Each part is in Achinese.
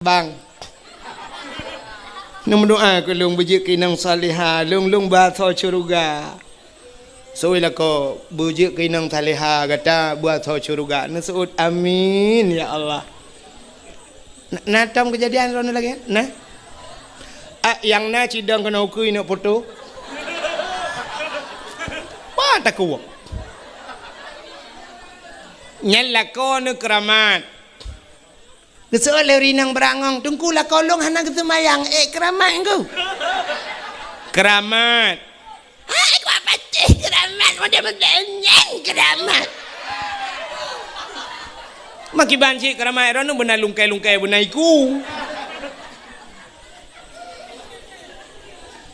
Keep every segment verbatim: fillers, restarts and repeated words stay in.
Bang. Neumeudoa keu lôn beujeuet keu inong salihah, lôn, lôn beuasoe syeuruga. Soi lakoe beujeuet keu inong salihah gata beuasoe syeuruga. Neuseuôt amin ya Allah. Na, na tom keujadian droeneuh lagèe nyan? Na? Ah, nyang na cidong keunoe ukeue neuk foto. Wah, takue. Nyan lakoe neuh keuramat. Geuseuôt lé ureueng inong beurangong, "Teungku, lakoe lôn hana geuseumayang." Eh, keuramat ngku. Keuramat. Hai, kok pacéh keuramat, model-model nyan keuramat. Makiban cit keuramat, droeneuh beuna lungkai-lungkai beuna iku.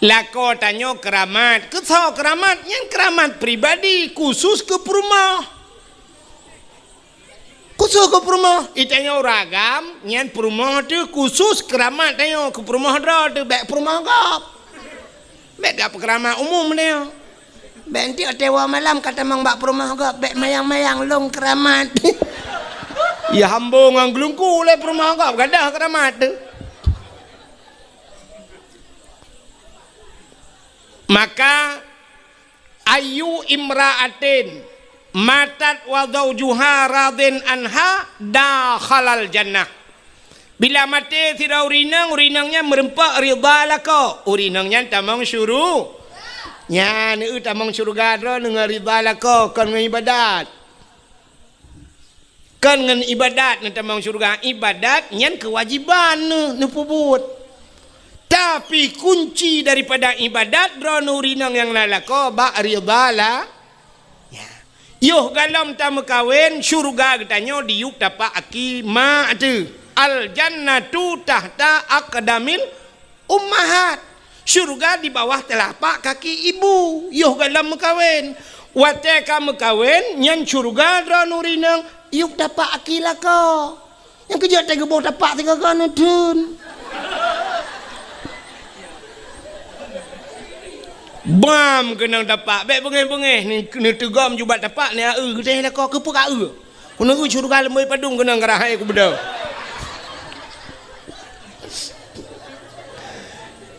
Lakoe tanyoe keuramat. Keu soe keuramat? Nyan keuramat pribadi, khusus keu peurumoh. Khusus keu peurumoh, i tanyoe ureueng agam, nyan peurumoh teuh khusus keuramat tanyoe, keu peurumoh droe teuh, bèk peurumoh gob. Bèk gak peukeuramat umum tanyoe. Bèk enteuk watèe woe malam ka tamong bak peurumoh gob, bèk mayang-mayang lôn keuramat. Ya hambo ngon geulungku lé peurumoh gob, gadôh keuramat teuh. Maka, "Ayyu imra'atin matat wa zaujuha radin anha dakhalal jannah." Bila maté sidroe ureueng inong, ureueng inong nyan meureumpok ridha lakoe, ureueng inong nyan tamong syuru-, nyan, eu, tamong syeuruga droeneuh ngon ridha lakoe, kon ngon ibadat. Kan ngon ibadat neutamong syeuruga. Ibadat nyan keuwajiban neuh, neupeubuet. Tapi kunci daripada ibadat droeneuh ureueng inong nyang na lakoe bak ridha la-, ya. Yoh galom tameukawen, syeuruga geutanyoe diyueb tapak aki ma teuh. Al jannatu tahta aqdamil ummahat. Syeuruga di bawah teulapak kaki ibu, yoh galom meukawen. Watèe ka meukawen, nyan syeuruga droeneuh ureueng inong, yueb tapak aki lakoe. Nyang keujeuet teuh geuboh tapak sigoe-goe neutheun. Bam keunong tapak, bèk beungèh-beungèh, ni, neuteugom ju bak tapak, ni, eu, teuh lakoe, keupeue ka eu. Keuneuk syeuruga leumoi padum keunong geurahai kubeudôh.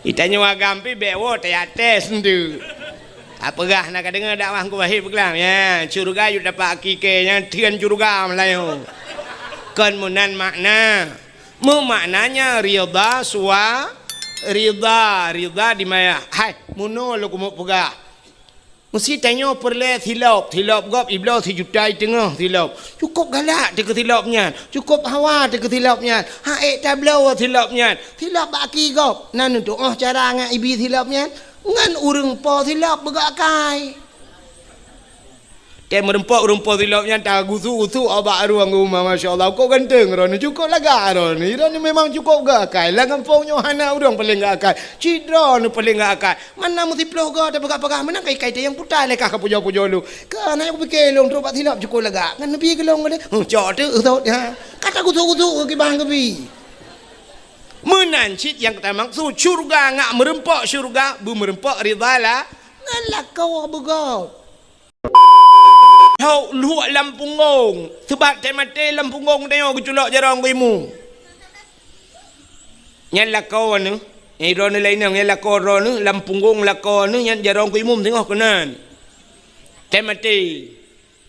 Itanyoe agam pih bèk woe teuyaté seundeue. Apeugah na ka deungoe dakwah Teungku Wahé peugah, ya, syeuruga yue dapat akikée nyang theun syeuruga meulayeue. Kon meunan makna. Meumaknanya ridha sua-, ridha, ridha di maya. Hai, meunoe lôn keumeung peugah. Meusti tanyoe peureulèe silop, silop gob ibloe sijuta i teungoh silop. Cukôp galak teuh keu silop nyan, cukôp hawa teuh keu silop nyan. Ha ék tabloe silop nyan, silop bak aki gob. Na neutuoh cara ngon ibi silop nyan? Ngon ureueng po silop beugok akai. Tée meurumpok ureueng po silop nyan tagusu-gusu bak ruang rumah, masya Allah. Kok ganteng droeneuh, cukôp lagak droeneuh. Droeneuh memang cukôp gok akai. Lam gampông nyoe hana ureueng paleng gok akai. Cit droeneuh paleng gok akai. Mana meusiplôh goe tapeugah-peugah meunan kai-kai teuh nyang putai lé kah ka pujoe-pujoe lôn. Ka na nyang kupike lôn trok bak silop cukôp lagak. Ngon neubi keu lôn lé. Huh, cok teuk eusôt, ha. Ka tagusu-gusu keu kiban keubi. Meunan cit nyang tamaksud syeuruga ngat meurumpok syeuruga, beumeurumpok ridha la-, ngon lakoe beugop. Hok luek lam punggong, seubab tée maté lam punggong tanyoe geuculok jaroe keu imum. Nyan lakoe neuh, nyang droeneuh laén nyan, nyan lakoe droeneuh, lam punggong lakoe neuh nyan jaroe keu imum teungoh keunan. Tée maté,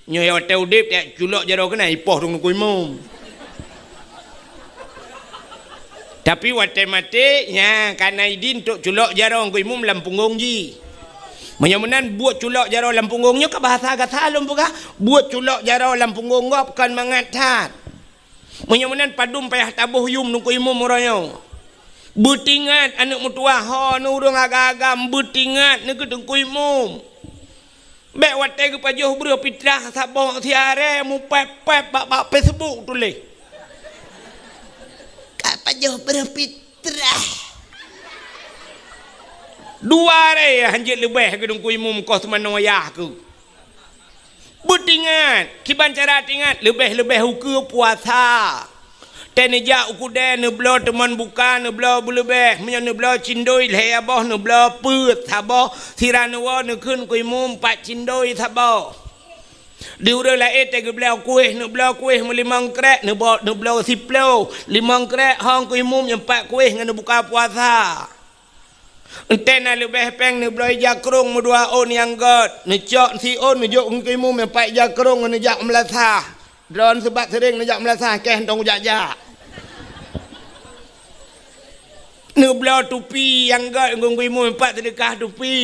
nyoe watée udeb tée culok jaroe keunan ipoh dong keu imum. Tapi watée maté, nya ka na idin untuk culok jaroe keu imum lam punggong jih. Meunyoe meunan buet culok jaroe lam punggong nyoe ka bahasa gata lôn peugah, buet culok jaroe lam punggong gob kon mangat that. Meunyoe meunan padum payah taboh yum Teungku Imum uroe nyoe. Beutingat aneuk meutuwah ho neuh ureueng agam-agam, beutingat neukeu Teungku Imum. Bék watée geupajoh breuh pitrah saboh siaré mupép-pép bak, bak Facebook tuléh. Ka pajoh breuh pitrah. Dua aré hanjeuet leubeh keu Teungku Imum koh teumanoe yah keuh. Beutingat, kiban cara tingat, leubeh-leubeh ukeue puasa. Tée neujak u keudée neubloe teumon buka, neubloe beuleubeh, meunyoe neubloe cindoi lhée boh, neubloe peuet saboh, sira neuwoe neukheun keu imum pat cindoi saboh. Di ureuëng laén teuh geubloe kueh, neubloe kueh meulimong krek, neubo-, neubloe siploh, limong krek hong keu imum, nyoe pat kueh ngon neubuka puasa. Enteuk na leubeh péng neubloe ija krông meudua ôn nyang gét, neucok siôn neujok keu imum, nyoe pat ija krông ngon neujak meulasah. Droeneuh sabab seuréng neujak meulasah, keh hantong jak-jak. Neubloe tupi nyang gét ngon keu imum, nyoe pat seudeukah tupi.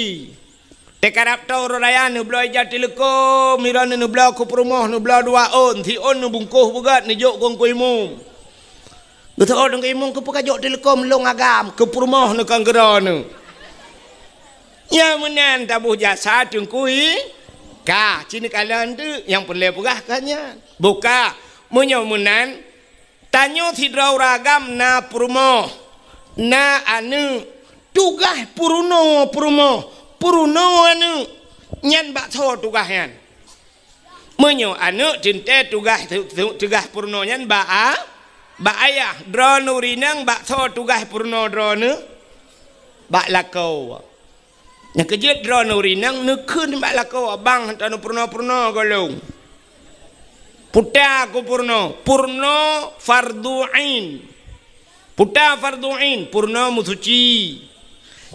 Teukarab tô uroe raya neubloe ija teuleukom, droeneuh neubloe keu peurumoh, neubloe dua ôn, siôn neubungkôh beugét neujok keu Teungku Imum. Geuseuôt Teungku Imum, keupeue kajok teuleukom lôn agam, keu peurumoh neukheun keu droeneuh. Nyang meunan taboh jasa Teungku I, ka, ci neukalon teuk, nyang peureulée peugah ka nyan. Buka, meunyoe meunan, tanyoe sidroe ureuëng agam na peurumoh, na aneuëk, tugaih peurunoe peurumoh, peurunoe aneuëk, nyan bak soe tugaih nyan? Meunyoe aneuëk teuntée tugaih, tu-, tu-, tugaih peurunoe nyan bak a-, bak ayah, droeneuh ureuëng inong bak soe tugaih peurunoe droeneuh? Bak lakoe. Nyang keujeuet droeneuh ureuëng inong neukheun bak lakoe, "Abang, hana tapeurunoe-peurunoe gohlom." Peue ta keu peurunoe, peurunoe fardhu ain. Peue ta fardhu ain, peurunoe meusuci.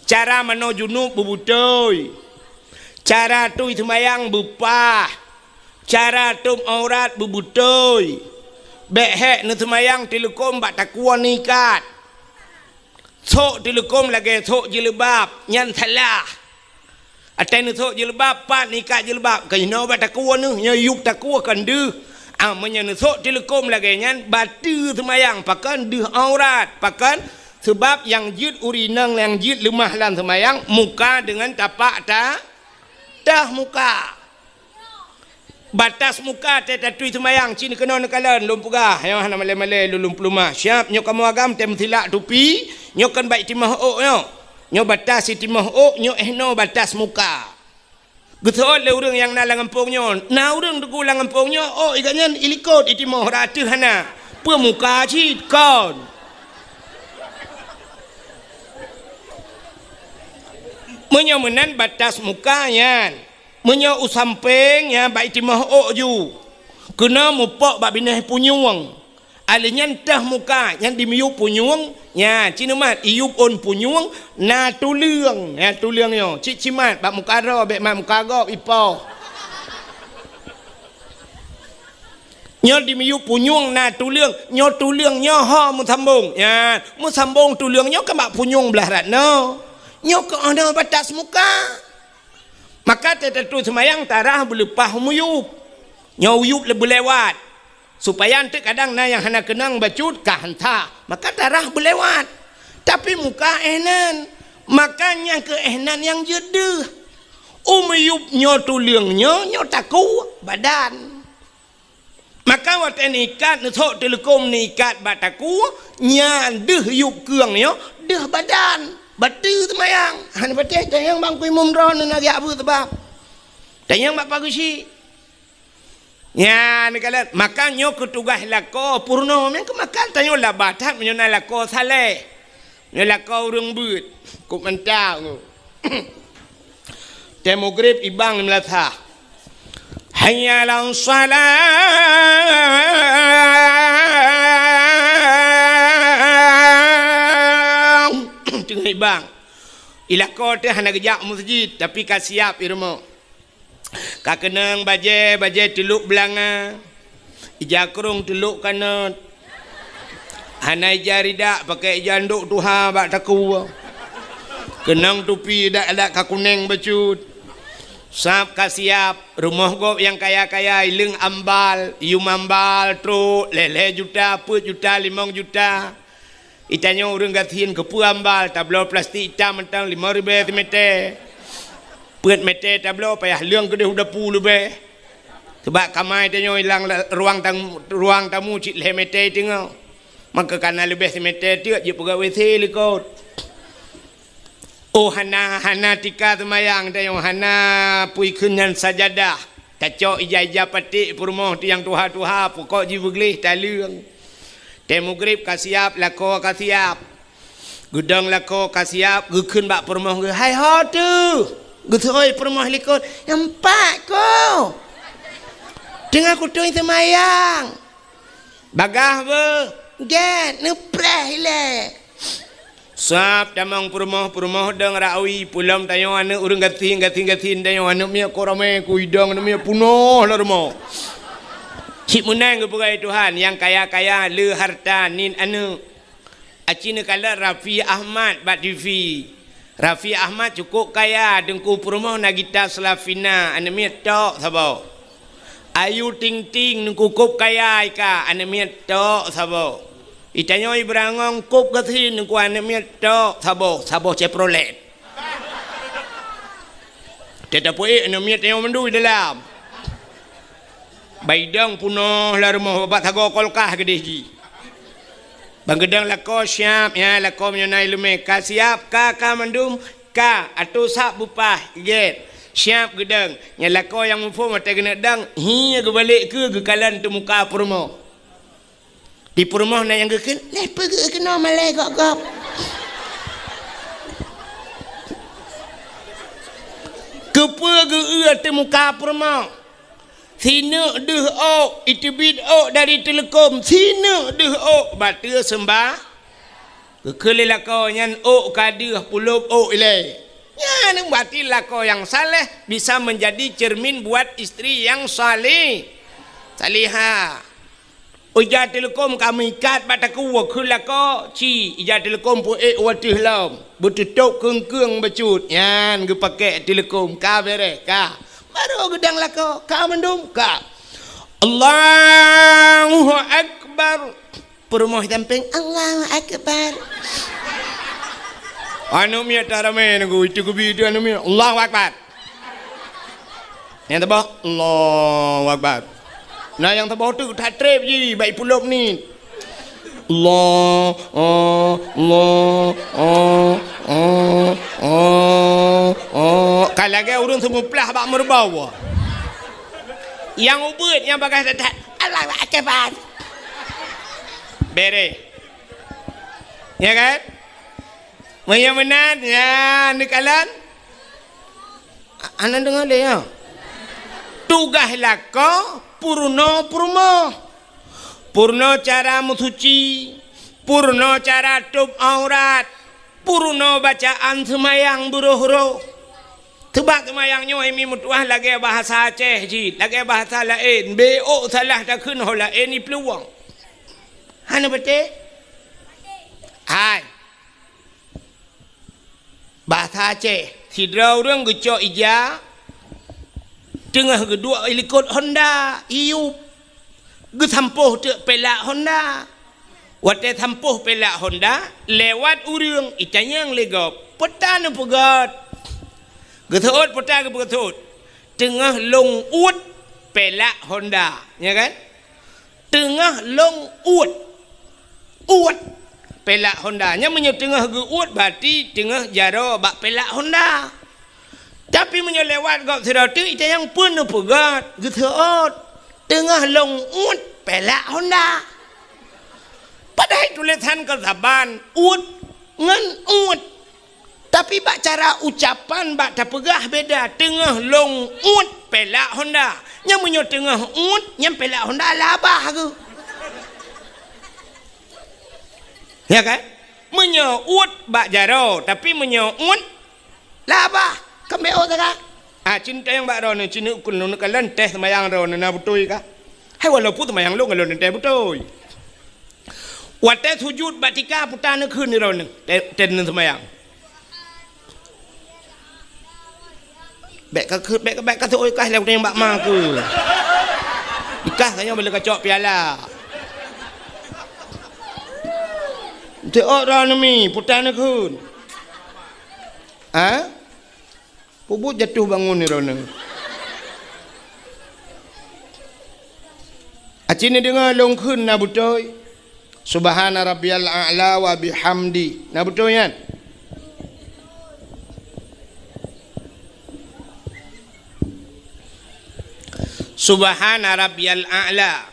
Cara manoe junub beubeutôi. Cara tui seumayang beupah. Cara tôb aurat beubeutôi. Bék hék neuseumayang teuleukom bak takue neuikat. Sôk teuleukom lagée sôk jilbab, nyan salah. Watée neusôk jilbab, pat neuikat jilbab, keunoe bak takue neuh, nyoe yueb takue kon deuh. Ah, meunyoe neusôk teuleukom lagée nyan, bateue seumayang, pakon deuh aurat, pakon? Sabab nyang jeuet ureuëng inong nyang jeuet leumah lam seumayang, muka deungon tapak ta-, teuh muka. Batas muka teuh tatui seumayang, ci neukeunong neukalon, lôn peugah, nyoe hana malée-malée lôn, lôn peulumah. Siab, nyoe kamoe agam teuh meusilak tupi, nyoe kon bak itimoh ôk nyoe. Nyoe batas itimoh ôk, nyoe eh noe batas muka. Geuseuôt lé ureuëng nyang na lam gampông nyoe, na ureuëng teungku lam gampông nyoe, ôk i gobnyan ilikot itimoh, rata hana. Peue muka cit kon. Meunyoe meunan batas muka nyan. Meunyoe u sampéng, nyan bak itimoh ôk ju, keunoe mupok bak binéh punyueng. Alèh nyan teuh muka, nyan dimeuyueb punyueng, nyan ci neumat iyueb ôn punyueng, na tuleueng, nyan tuleueng nyoe, cit cimat bak muka droe, bék mat muka gob ipoh. Nyoe dimeuyueb punyueng na tuleueng, nyoe tuleueng nyoe ho meusambong. Nyan, meusambong tuleueng nyoe keu bak punyueng blaih rat nyoe. Nyoe keu oh noe batas muka. Maka teutatui seumayang tarah beuleupah meuyueb. Nyoe uyueb le-, beulewat. Supaya eunteuk kadang na nyang hana keunong bacut ka hanta. Maka tarah beulewat. Tapi muka eh nan. Maka nyang keu eh nan nyang jeuet deuh. U meuyueb nyoe tuleueng nyoe, nyoe takue badan. Maka watée neuikat, neusôk teuleukom neuikat bak takue, nyan deuh yueb keueng nyoe, deuh badan, bateue seumayang. Hana patéh tanyong bak Teungku Imum droeneuh na jak beuet sabab. Tanyong bak Pak Geuchik. Nyan neukalon, maka nyoe keu tugaih lakoe peurunoe, meunan keu maka tanyoe laba that meunyoe na lakoe saleh. Nyoe lakoe ureuëng beuet, kok mantap nyoe. Tée mugreb ibang meulasah. Hayya 'alas shalah. Teungoh ibang. I lakoe teuh hana geujak u meuseujid, tapi ka siab i rumoh. Ka keunong bajée, bajée teulok beulanga, ija krong teulok kanot. Hana ija ridak, pakai ija ndok tuha bak takue. Keunong tupi adat-adat ka kuneng bacut. Sab ka siab, rumoh gob nyang kaya-kaya, ileueng ambal, yum ambal, trok, lhée-lhée juta, peuet juta, limong juta. Itanyoe ureuëng gasien keupeue ambal, tabloe plastik itam mantong limong ribée simeter. Peuet meter tabloe payah leueng keudeh u dapu leubeh. Sabab kama itanyoe ilang la-, ruang tamu, ruang tamu cit lhée meter teungoh. Maka kana leubeh simeter teuk jeuet peugah W C likot. Oh, hana, hana tika seumayang tanyoe, hana pui kheun nyan sajadah. Tacok ija-ija paték peurumoh tu nyang tuha-tuha, pukok jibeugleh taleueng. Tée mugreb ka siab, lakoe ka siab. Geudong lakoe ka siab, geukheun bak peurumoh geuh, "Hai ho teuh?" Geuseuôt peurumoh likot, "Nyan pat ko." Teungoh kutôi seumayang. Bagah beuh. Gét, neupreh ilée. Sab tamong peurumoh-peurumoh dong rawi, pulom tanyoe aneuëk ureuëng gasien, gasien-gasien tanyoe aneuëk miet ko ramé ku idong aneuëk miet punoh lam rumoh. Cit meunan geupeugah Tuhan, nyang kaya-kaya le harta nin aneuëk. Aci neukalon Raffi Ahmad bak T V. Raffi Ahmad cukup kaya, Teungku Peurumoh Nagita Slavina, aneuëk miet tok saboh. Ayu Ting Ting, Teungku kop kaya ika, aneuëk miet tok saboh. Itanyoe Ibrangong kop gasien, Teungku aneuëk miet tok saboh, saboh Chevrolet. Teuta puék aneuëk miet tanyoe mandum di dalam. Baidong punoh lam rumoh, babah sagoe kulkas keudeh jih. Ban geudong lakoe siab, ya, lakoe meunyoe na iéleumé ka siab, ka, ka mandum, ka, atô sab beupah, gét. Siab geudong, nyan lakoe nyang muphom watée keuneuk dong, hi geubalek keu geukalon teumuka peurumoh. Di peurumoh na nyang geukheun, "Lé peugeuh keunoe malée gob-gob." Keupeue geu-eu teumuka peurumoh? Sineuk deuh ôk, iteubiet ôk dari teuleukom, sineuk deuh ôk, bateue seumbah. Geukheun lé lakoe nyan ôk ka deuh pulop ôk ilée. Nyan berarti lakoe nyang saleh bisa menjadi cermin buat istri nyang saleh. Salihah. Ija teuleukom ka meuikat bak takue kheun lakoe, ci ija teuleukom peuék u ateueh lom, beututôb keung-keung bacut, nyan geupakée teuleukom ka bereh ka. Barô geudong lakoe, ka mandum ka. Allahu Akbar. Peurumoh sampéng, Allahu Akbar. Aneuëk miet taramé nunggu itu keubi itu aneuëk miet, Allahu Akbar. Nyang teuboh, Allahu Akbar. Nah, nyang teuboh tu that treb jih, baik pulop ni. Allah, oh, Allah, oh, oh, oh, oh. Ka lagée ureuëng seumuplah bak meureubau. Nyang ubeuet, nyang bagah that-that, Allahu Akbar. Bereh. Ya kan? Meunyoe meunan, ya, neukalon. Hana deungoe lé, ya. Tugaih lakoe peurunoe peurumoh. Peurunoe cara meusuci, peurunoe cara tôb aurat, peurunoe bacaan seumayang beuroh-roh. Teubak seumayang nyoe mi meutuah lagée bahasa Aceh jih, lagée bahasa laén, bék salah takheun ho laén iplueng. Hana patéh? Hai. Bahasa Aceh, sidroe ureuëng geucok ija, teungoh geuduek likot honda, iyup, geusampôh teuk pelak honda. Watée sampôh pelak honda, lewat ureuëng, itanyong lé gob, "Peue ta neupeugét?" Geuseuôt peue ta geupeugét? "Teungoh lôn uet pelak honda," nya kan? Teungoh lôn uet. Uet pelak honda. Nyan meunyoe teungoh geuuet, berarti teungoh jaroe bak pelak honda. Tapi meunyoe lewat gob sidroe teuk, itanyong peue neupeugét, geuseuôt, "Teungoh lôn uet pelak honda." Padahai tulésan kon saban, uet ngon uet. Tapi bak cara ucapan, bak tapeugah beda, "Teungoh lôn uet pelak honda." Nyan meunyoe teungoh uet, nyan pelak honda labah geuh. Ya kan? Meunyoe uet bak jaroe, tapi meunyoe uet labah, keumbéh ôk teuka. Ah, cin teueng bak droeneuh, cin ukun lôn kalon teuh seumayang droeneuh na beutôi kah? Hai walaupun seumayang lôn, lôn teuh beutôi. Watée sujut bak tika peue ta neukheun droeneuh, teuh, teuh seumayang. Bék ka keu-, bék, bék ka teuôi kah lé nyang bak ma keu. Ikah tanyoe bila kacok piala. Teuôt droeneuh mi, peue ta neukheun. Ha? Peubuet jatuh bangun droeneuh. Aci neudeungoe lôn kheun na beutôi. Subhana rabbiyal a'la wa bihamdi. Na beutôi nyan? Subhana rabbiyal a'la.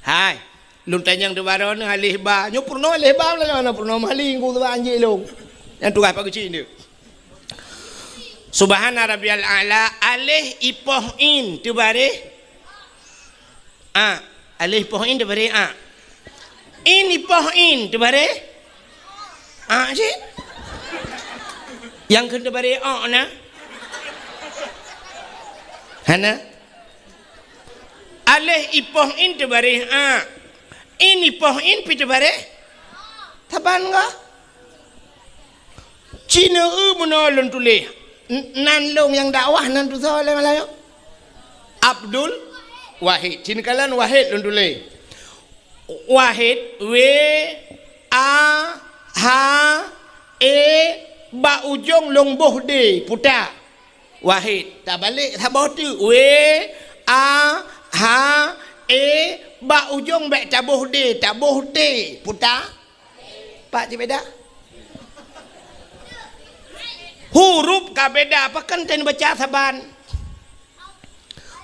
Hai, lôn tanyong di baroe neuh aleh ba. Nyoe peurunoe aleh ba, nyoe peurunoe meuhali, ku teuba anjing lôn. Nyang tugaih Pak Geuchik nyoe. Subhana rabbiyal a'la, aleh ipoh in teubareh. A. Aléh ipoh in teubaré a. In ipoh in teubaré a cit. Nyang kheun teubaré o na? Hana. Aléh ipoh in teubaré a. In ipoh in pi teubaré. Saban gah. Ci neueu meunoe lôn tuléh. N-, nan lôn nyang dakwah nan tusoe lé Malayu. Abdul Wahid. Ci neukalon Wahid lôn tuléh. Wahid, W, A, H, E, bak ujong lôn boh D, puta. Wahid. Tabalek saboh teuk. W, A, H, E, bak ujong bèk taboh D, taboh T, puta. Pat cit beda? Huruf ka beda, pakon tan baca saban.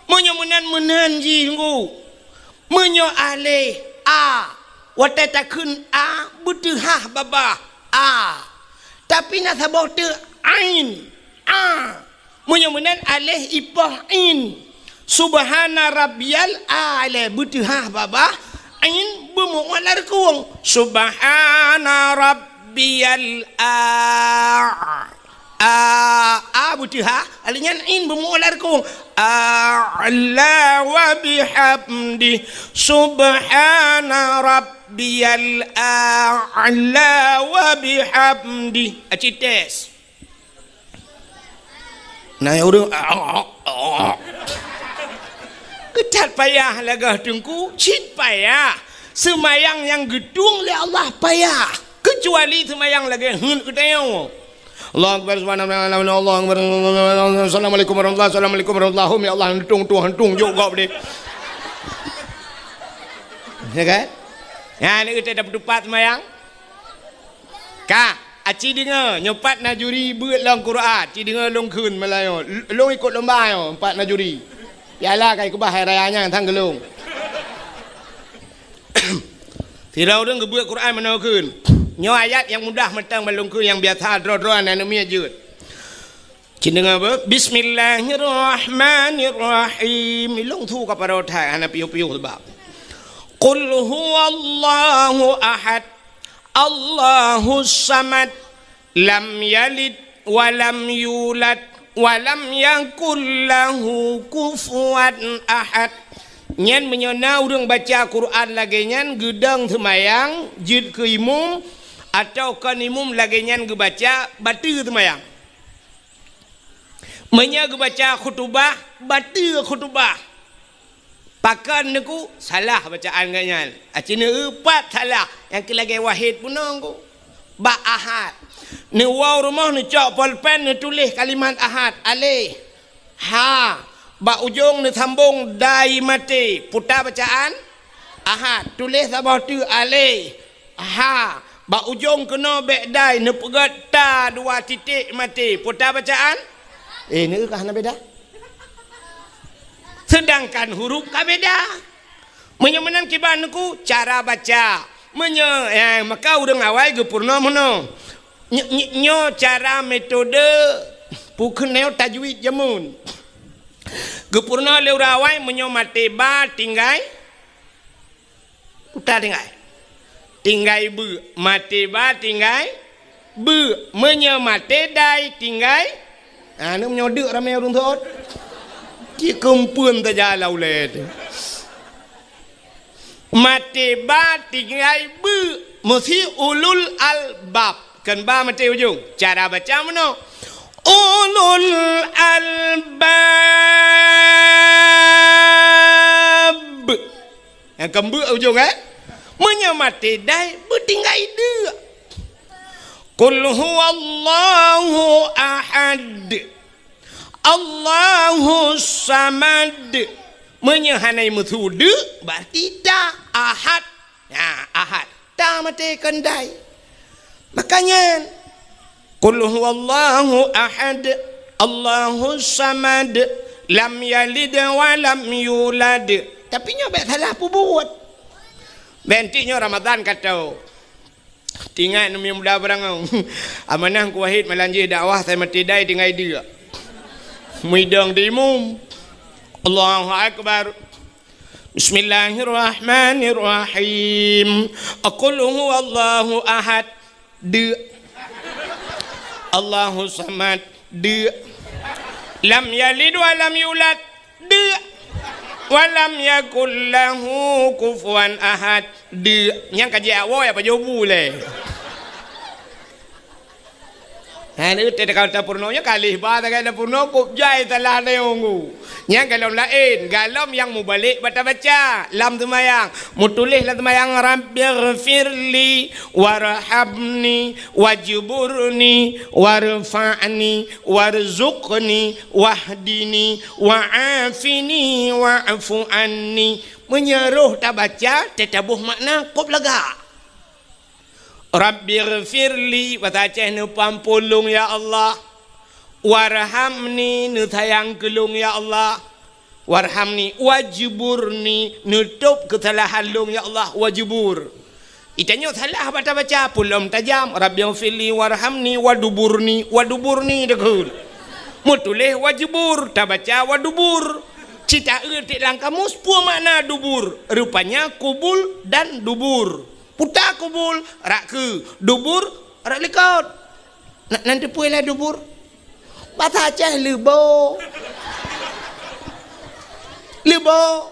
Meunyoe meunan, meunan jih nggu. Meunyoe aléh a, watèe takheun a, beuteuhah babah a. Tapi na saboh teuk ain, a. Meunyoe meunan aléh ipoh in. Subhana rabbiyal a'la, beuteuhah babah, in beumu'alah reukung. Subhana rabbiyal a-, a, a beuteuhah, aléh nyan in beumu'alah reukung. A'la wa bihamdi. Subhana rabbiyal a'la wa bihamdi. Aci tes. Na nyang ureueng, "Keutat payah lagèe Teungku, cit payah. Seumayang nyang geutueng lé Allah payah. Keucuali seumayang lagèe heuet geutanyoe. Allahu Akbar, subhanallah, Allahu Akbar, assalamualaikum warahmatullahi, assalamualaikum warahmatullahi, ya Allah, hantung, hantung, jok gob deh." Ya kan? Ya, ni kita dapat tupat seumayang. Ka, aci deungoe, nyoe pat na juri beuet lom Quran, ci deungoe lôn kheun Malayu. L-, lôn ikot lomba nyoe, pat na juri. Piala ka ikeubah hai raya nyan, sang geulong. Sidroe ureueng geubeuet Quran meunoe kheun. Nyoe ayat nyang mudah mantong ban lôn kheun, nyang biasa droe-droe aneuk miet jeuet. Ci deungoe beuh. Bismillahirrahmanirrahim. Ilong su ka paro that hana piôh-piôh sebab. Qul huwallahu ahad. Allahus samad. Lam yalid wa lam yulad wa lam yakul lahu kufuwan ahad. Nyan meunyoe na ureueng baca Quran lagèe nyan geudong seumayang jeuet keu imum, atawa kon imum lagèe nyan geubaca, bateue seumayang. Meunyoe geubaca khutubah, bateue khutubah. Pakon neuku salah bacaan geuh nyan. Aci neueu pat salah, nyang keu lagèe Wahid bunoe ku. Bak ahad. Neuwoe rumoh neucok polpen neutuléh kalimat ahad, aléh. Ha. Bak ujong neusambong dai maté, puta bacaan ahad. Tuléh saboh teuk aléh. Ha, bak ujong keunoe bèk dai neupeugèt ta dua titik maté. Peue ta bacaan? Eh, neueu ka hana beda? Seudangkan huruf ka beda. Meunyoe meunan kiban neuku cara baca. Meunyoe, eh, maka ureueng awai geupeurunoe meunoe. Ny-, ny-, nyoe cara metode peukeunong tajwid jameun. Geupeurunoe lé ureueng awai meunyoe maté ba tinggai Uta tinggai. Tinggai beu. Maté ba tinggai beu. Meunyoe maté dai tinggai. Ha, aneuk meunyoe deuk ramé ureueng sot. Cit keumpeuen saja lam ulèe teuh. Maté ba tinggai beu. Meusi ulul albab. Kon ba maté ujong. Cara baca meunoe. Ulul albab. Nyang keumbeuek ujong, eh? Meunyoe maté dai, beutinggai deuk. Qul huwallahu ahad. Allahus samad. Meunyoe hana meusu deuk, berarti ta ahad. Nah, ahad. Ta maté kon dai. Makanya, Qul huwallahu ahad, Allahus samad, lam yalid wa lam yulad. Tapi nyoe bèk salah peubuet. Bèk enteuk nyoe Ramadhan ka troh. Teuingat neumi muda beurangau. Amanah Teungku Wahid malam jih dakwah, sai maté dai tinggai deuk. Meudong di imum. Allahu Akbar. Bismillahirrahmanirrahim. Qul huwallahu ahad. Deuk. Allahu samad. Deuk. Lam yalid wa lam yulad. Deuk. Wa lam yakul lahu kufuwan ahad. Deuk. Nyang ka jiak woe apa jobu lé. Ha, ni teuka tapeurunoe nyoe, kalih ba tagai tapeurunoe, kop jai salah neunggu. Nyang galom laén, galom nyang mubalek bak tabaca lam seumayang. Mutuléh lam seumayang, "Rabbighfirli warhamni wajburni warfa'ni warzuqni wahdini wa'afini wa'fu anni." Meunyoe roh tabaca, teutabôh makna kop lagak. Rabbighfirli, bahasa Aceh, neupeuampôn lôn ya Allah. Warhamni, neusayang keu lôn ya Allah. Warhamni, wajburni, neutôb keusalahan lôn ya Allah, wajbur. Itanyoe salah bak tabaca, pulom tajam, Rabbighfirli warhamni waduburni, waduburni takheun. Meutuléh wajbur, tabaca wadubur. Cit taeu tiek lam kamus, peue makna dubur? Rupanya kubul dan dubur. Puta kubul, rot keue, dubur, rot likot. Na, na teupeue lah dubur? Bahasa Aceh leubo. Leubo.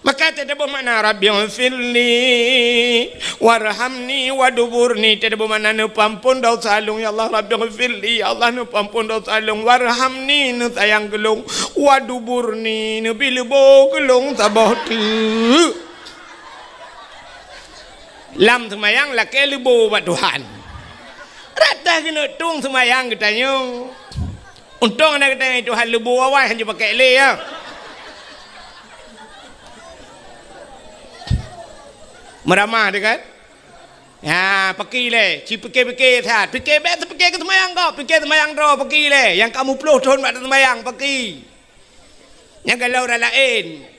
Maka teutabôh makna, "Rabbighfirli warhamni waduburni." Teutabôh makna, "Neupeuampôn desya lôn, ya Allah." "Rabbighfirli," ya Allah, "neupeuampôn desya lôn. Warhamni," neusayang keu lôn. "Waduburni," neubi leubo keu lôn saboh teuk. Lam seumayang lakée leubo bak Tuhan. Rata keuneuk tueng seumayang geutanyoe. Untông na geutanyoe Tuhan leubo awai hana jipakék lé, ya. Meuramah teuh kan? Ha, paki lé, ci pike-pike that. Pike bék teupike keu seumayang gob, pike seumayang droe, paki lé. Nyang ka muploh thon bak seumayang, paki. Nyang galom ureuëng laén.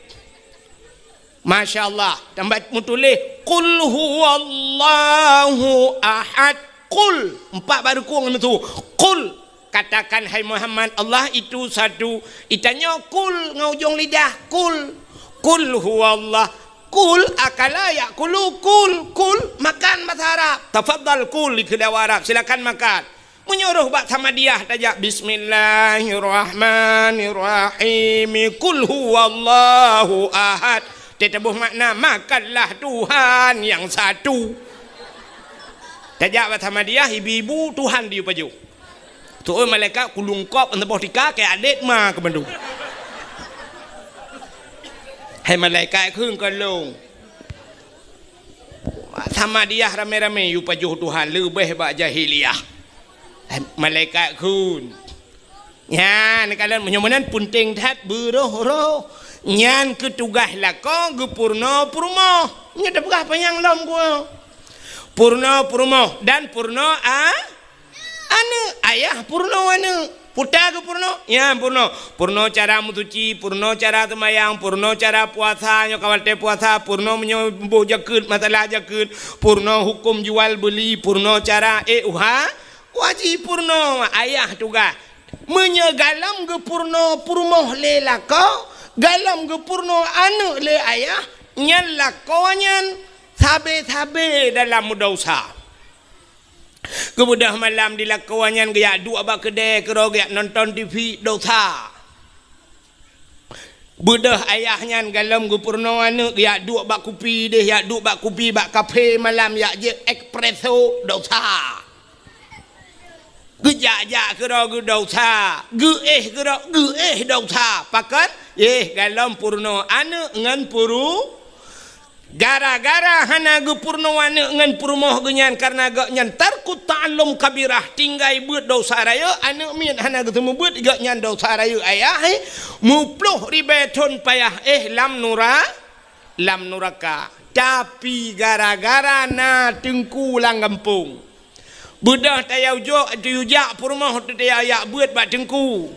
Masya Allah, tambah meutuléh, "Qul huwallahu ahad." Qul, empat baru kong itu. "Qul," katakan, hai Muhammad, Allah itu satu. Itanyoe qul ngon ujong lidah, qul. "Qul huwallah." Qul akala ya'kulu, qul, qul, makan bahasa Arab. Tafadhal kul, di keudè Arab, silakan makan. Meunyoe roh bak Samadiyah tajak, "Bismillahirrahmanirrahim. Qul huwallahu ahad." Teutabôh makna, "Makanlah Tuhan yang satu." Tajak bak Samadiyah, ibu-ibu, Tuhan di pajoh. Tu'oh malaikat kulungkop, saboh tika, keu adet ma keu mandum. Hai malaikat kheun keu lôn. Samadiyah ramé-ramé yue pajoh Tuhan leubeh bak jahiliyah. Eh, malaikat kheun. Nyan, kalon meunyoe meunan peunteng that beuroh-roh. Nyan keu tugaih lakoe geupeurunoe peurumoh. Nyoe tapeugah panyang lom geuh. Peurunoe peurumoh dan peurunoe a-, Aneuëk, ayah peurunoe aneuëk. Puta geupeurunoe, nyan peurunoe. Peurunoe cara meusuci, peurunoe cara seumayang, peurunoe cara puasa, nyoe ka watée puasa, peurunoe meunyoe boh jakeuet, masalah jakeuet, peurunoe huköm jual beuli, peurunoe cara ék uha, wajéb peurunoe ayah tugaih. Meunyoe galom geupeurunoe peurumoh lé lakoe, galom geupeurunoe aneuëk lé ayah, nyan lakoe nyan sabe-sabe dalam meudosa. Geubeudôh malam di lakoe nyan geujak duek bak keudè keudroe geujak nonton T V, dosa. Beudôh ayah nyan galom geupeurunoe aneuëk geujak duek bak kupi deh, jak duek bak kupi bak kafe malam, jak jép espresso, dosa. Geujak-jak keudroe geudosa, geuéh keudroe geuéh dosa. Pakon? Éh, galom peurunoe aneuëk ngon peuru-, Gara-gara hana geupeurunoe aneuëk ngon peurumoh geuhnyan, kareuna gobnyan tarkut ta'allum kabirah, tinggai beuet dosa rayeuk, aneuëk miet hana geuseumeubeuet, gobnyan dosa rayeuk ayah, eh, muploh ribée thon payah éh lam nura-, lam nuraka. Tapi gara-gara na teungku lam gampông, Beudôh tayue jok, tayue jak peurumoh teuh tayue jak beuet bak teungku.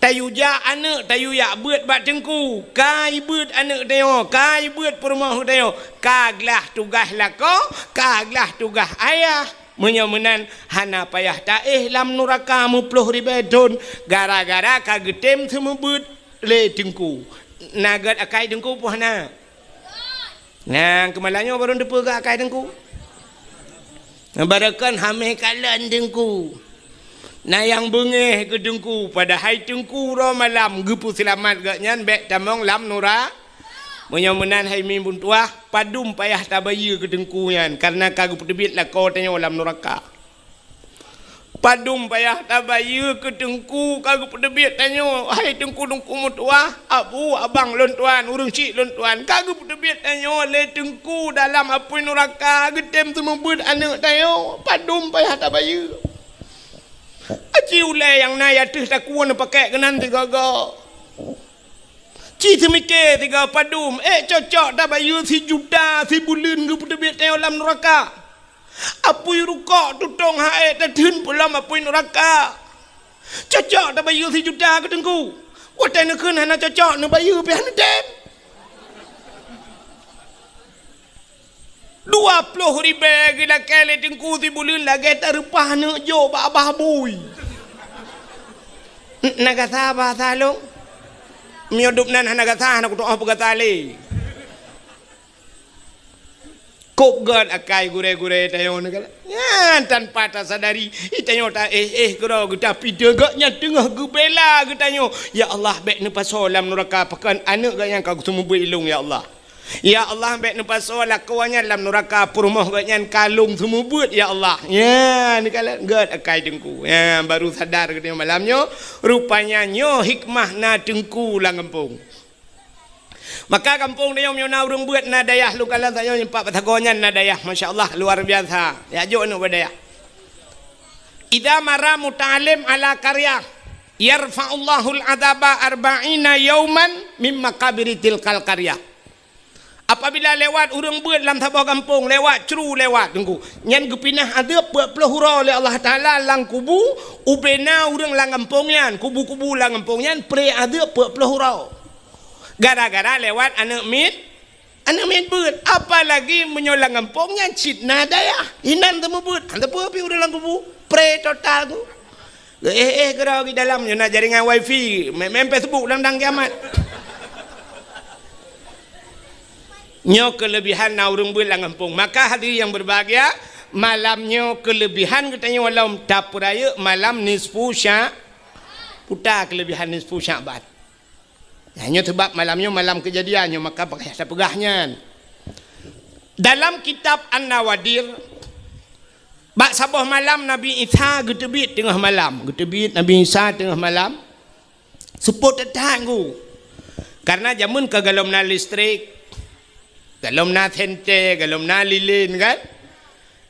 Tayue jak aneuëk tayue jak beuet bak teungku. Ka jibeuet aneuëk tanyoe, ka jibeuet peurumoh tanyoe. Ka glah tugaih lakoe, ka glah tugaih ayah. Meunyoe meunan hana payah taéh lam nuraka meuploh ribée thon gara-gara ka geutem seumeubeuet lé teungku. Na gét akai Teungku peue hana? Nah, keumalam nyoe barô teupeue gét akai Teungku. Barokon hamé kalon Teungku. Na nyang beungéh keu Teungku, padahai Teungku uroe malam geupeuseulamat gobnyan bék tamong lam nura-. Meunyoe meunan hai mimpun tuah, padum payah tabayeue keu Teungku nyan, kareuna ka geupeuteubiet lakoe tanyoe lam nuraka. Padum payah tabayeue keu Teungku ka geupeuteubiet tanyoe, hai Teungku, Teungku meutuah, abu, abang lôn tuan, ureuëng chik lôn tuan, ka geupeuteubiet tanyoe lé Teungku dalam apui nuraka, geutem seumeubeuet aneuëk tanyoe, padum payah tabayeue. Aci ulée nyang na ateueh takue neupakèk keunan sigoe-goe. Ci seumiké sigoe padum, ék cocok tabayeue sijuta sibuleuen geupeuteubiet tanyoe lam nuraka. Apui rukok tutong hai tatheun peulom apui nuraka. Cocok tabayeue sijuta keu Teungku. Watée neukheun hana cocok, neubayeue pih hana tem. Dua ploh ribée geulakée lé Teungku sibuleuen lagée tareupah neuk jok bak babah bui. N-, na gasa bahasa lôn? Meunyoe dum nan hana gasa, hana kutu'oh peugasa lé. Kôb gét akai gurée-gurée tanyoe nyoe kan? Nyan tanpa tasadari, i tanyoe ta-éh-éh keudroe geuta pideuh gét nyan teungoh geubela geutanyoe. Ya Allah, bék neupasoe lam nuraka pakon aneuëk gét nyan ka geuseumeubeuet ilông, ya Allah. Ya Allah, bék neupasoe lakoe nyan lam nuraka peurumoh gét nyan ka lông seumeubeuet, ya Allah. Nyan nyoe kan gét akai Teungku. Nyan baru sadar geutanyoe malam nyoe, rupanya nyoe hikmah na Teungku lam gampông. Maka gampông tanyoe meunyoe na ureuëng beuet na dayah lôn kalon tanyoe nyoe pat sagoe nyan na dayah, masya Allah, luar biasa. Jak jok aneuëk bak dayah. Idza marra muta'allim ala qaryah, yarfa'ullahul adzaba arba'ina yauman mim maqabiri tilkal qaryah. Apabila lewat ureuëng beuet lam saboh gampông, lewat cru lewat Teungku, nyan geupinah adeueb peuet ploh uroe lé Allah Taala lam kubu, ubena ureuëng lam gampông nyan, kubu-kubu lam gampông nyan pré adeueb peuet ploh uroe. Gara-gara lewat aneuëk miet, aneuëk miet beuet. Apalagi meunyoe lam gampông nyan cit na dayah, inan teumeubeut, hana teupeu pih ureuëng lam kubu, pré total tu. Geuéh-éh keudroe di dalam, nyoe na jaringan wifi, main-main Facebook dang-dang kiamat. Nyoe keulebihan na ureuëng beuet lam gampông. Maka hadirin yang berbahagia, malam nyoe keulebihan geutanyoe lom tapeurayeuk malam nisfu Sya-, puta keulebihan nisfu Sya'ban. Nah, nyoe sebab malam nyoe malam keujadian nyoe, maka payah tapeugah nyan. Dalam kitab An-Nawadir, bak saboh malam Nabi Isa geuteubiet teungoh malam. Geuteubiet Nabi Isa teungoh malam. Seupôt that-that Teungku. Karena jameun ka gohlom na listrik, gohlom na senter, gohlom na lilin kan.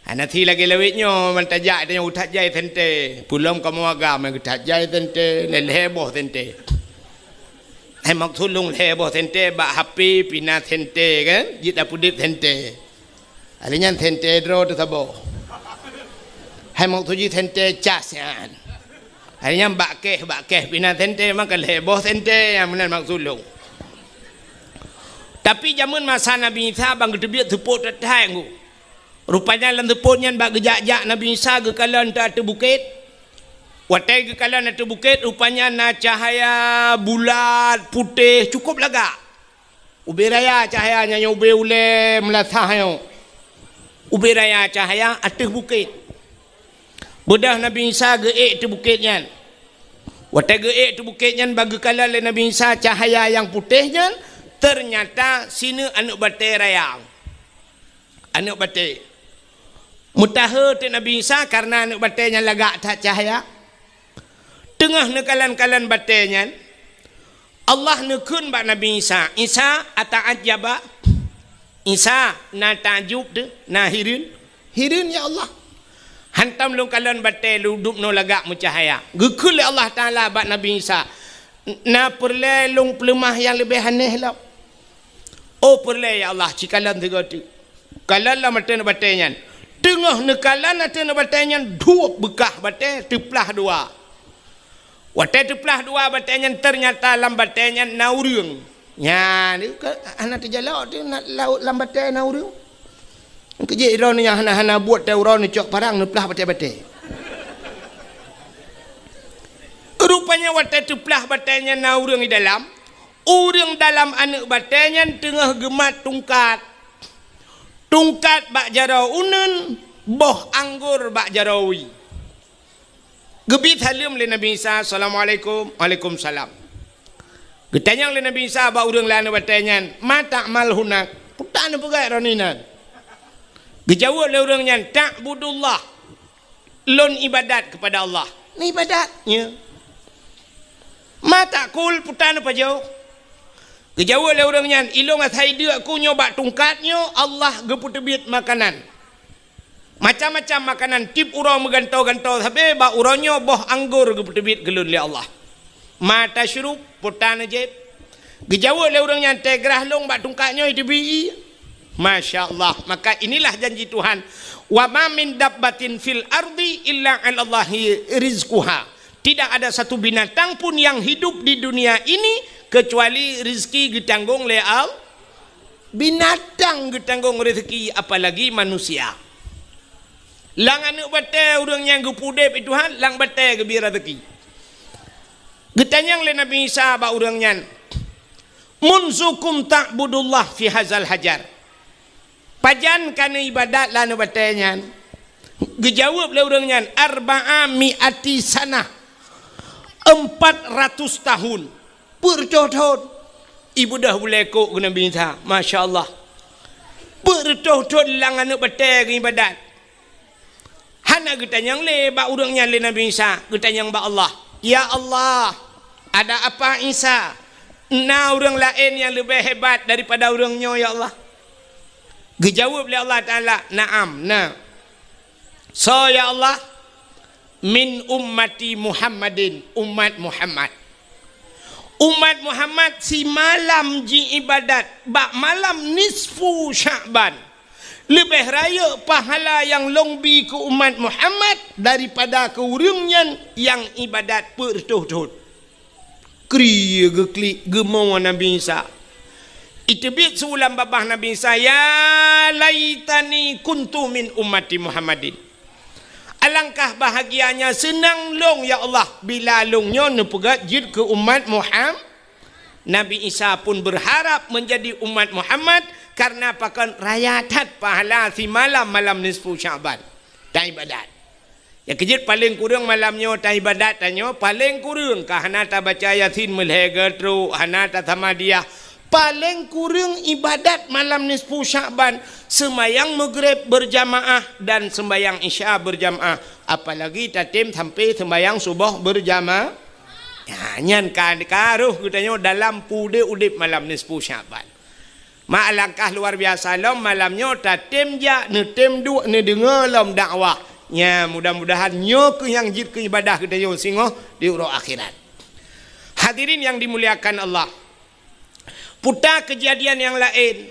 Hana si lagée lawét nyoe, ban tajak tanyoe that jai senter. Peulom kamoe agam that jai senter, lhée-lhée boh senter. Hai maksud lôn lhée boh senter bak H P pih na senter kan, jeuet tapeudeuet senter. Hari nyan senter droe teuh saboh. Hai maksud jih senter cas nyan. Hari nyan bak keh, bak keh pih na senter, maka lhée boh senter nyang meunan maksud lôn. Tapi jameun masa Nabi Isa ban geuteubiet seupôt that-that Teungku. Rupanya lam seupôt nyan bak geujak-jak Nabi Isa geukalon ateueh bukét. Watée geukalon ateueh bukét, rupanya na cahya bulat, putéh, cukup lagak. Ubé raya cahya nyan, ubé ulée meulasah nyoe. Ubé raya cahya ateueh bukét. Beudôh Nabi Isa geuék ateueh bukét nyan. Watée geuék ateueh bukét nyan, ban geukalon lé Nabi Isa cahya nyang putéh nyan, teunyata sineuk aneuëk batée raya. Aneuëk batée. Meutahe teuk Nabi Isa kareuna aneuëk batée nyan lagak that cahya. Teungoh neukalon-kalon batée nyan, Allah neukheun bak Nabi Isa, "Isa, ata'ajjaba?" Isa, na takjub teuh, na hireuen? Hireuen, ya Allah. Hantom lôn kalon batée lôn dubnoe lagak meucahya. Geukheun lé Allah Taala bak Nabi Isa, "Na peureulée lôn peuleumah nyang leubeh aneh lom?" "Oh, peureulée, ya Allah, ci kalon sigoe teuk." Kalon lam ateueh batée nyan. Teungoh neukalon ateueh batée nyan, duek beukah batée teuplah dua. Watée teuplah dua batée nyan, teunyata lam batée nyan na ureuëng. Nyan, ka, hana teujalok teuh na, lam batée na ureuëng. Keujeuet droeneuh nyang hana-hana buet teuh uroe neucok parang neuplah batée-batée. Rupanya watée teuplah batée nyan na ureuëng di dalam, Ureuëng dalam aneuëk batée nyan teungoh geumat tungkat. Tungkat bak jaroe uneuen, boh anggor bak jaroe wie. Geubi saleuem lé Nabi Isa, "Assalamualaikum." "Waalaikumsalam." Geutanyong lé Nabi Isa bak ureuëng lam aneuëk batée nyan, "Ma ta'mal hunak?" "Peue tan neupeugah droeneuh inan?" Geujaweueb lé ureuëng nyan, "Ta'budullah." "Lôn ibadat keupada Allah." "Neuibadat?" "Ya." "Ma ta'kul?" "Peue tan neupajoh?" Geujaweueb lé ureuëng nyan, "Ilôn asai deuk ku nyoe bak tungkat nyoe, Allah geupeuteubiet makanan. Macam-macam makanan, tieb uroe meugantoe-gantoe sabe, bak uroe nyoe boh anggor geupeuteubiet keu lôn lé Allah." "Ma tasyrub?" "Peue tan neujieb?" Geujaweueb lé ureuëng nyan, "Teugrah lôn bak tungkat nyoe iteubiet ié." Masya Allah. Maka inilah janji Tuhan, "Wa ma min dabbatin fil ardi illa 'alallahi rizquha." Tidak ada satu binatang pun yang hidup di dunia ini kecuali rezeki geutanggong lé Allah. Binatang geutanggong rezeki, apalagi manusia. Lam aneuëk batée ureuëng nyang geupeu udeb lé Tuhan, lam batée geubri rezeki. Geutanyong lé Nabi Isa bak ureuëng nyan, "Munzukum ta'budullah fi hazal hajar?" "Pajan ka neuibadat lam aneuëk batée nyan?" Geujaweueb lé ureuëng nyan, "Arba'a mi'ati sanah." "Empat ratus tahun." "Peuet reutôh thon." Ibeudôh bulée kok keu Nabi Isa. Masya Allah. Peuet reutôh thon lam aneuëk batée geuibadat. Hana geutanyong lé bak ureuëng nyan lé Nabi Isa, geutanyong bak Allah, "Ya Allah, ada apa Isa? Na ureuëng laén nyang leubeh hebat daripada ureuëng nyoe, ya Allah?" Geujaweueb lé Allah Taala, "Na'am, na." "Soe, ya Allah?" "Min ummati Muhammadin, umat Muhammad." Umat Muhammad simalam jiibadat bak malam nisfu Sya'ban. Leubeh rayeuk pahala nyang lôn bi keu umat Muhammad daripada keu ureuëng nyan nyang ibadat peuet reutôh thon. Kri geuklik geumo Nabi Isa. Iteubiet su lam babah Nabi Isa, "Ya laitani kuntu min ummati Muhammadin." Alangkah bahagianya seunang lôn, ya Allah, bila lôn nyoe neupeugét jeuet keu umat Muham-, Nabi Isa pun berharap menjadi umat Muhammad, karena pakon raya that pahala simalam malam nisfu Sya'ban. Dan ibadat. Ya keujeuet paleng kureueng malam nyoe taibadat tanyoe, paleng kureueng ka hana tabaca Yasin meulhèe geutrok, hana tasamadiyah. Paleng kureueng ibadat malam nisfu Sya'ban, seumayang Maghrib berjamaah dan seumayang Isya berjamaah, apalagi tatem sampai seumayang suboh berjamaah. Ya, nyan ka, ka roh geutanyoe dalam peudeh udeb malam nisfu Sya'ban. Ma alangkah luar biasa lom malam nyoe tatem jak, neutem duek, neudeungoe lom dakwah. Nya, mudah-mudahan nyoe keuh nyang jeuet keu ibadah geutanyoe singoh di uroe akhirat. Hadirin yang dimuliakan Allah, puta keujadian nyang laén.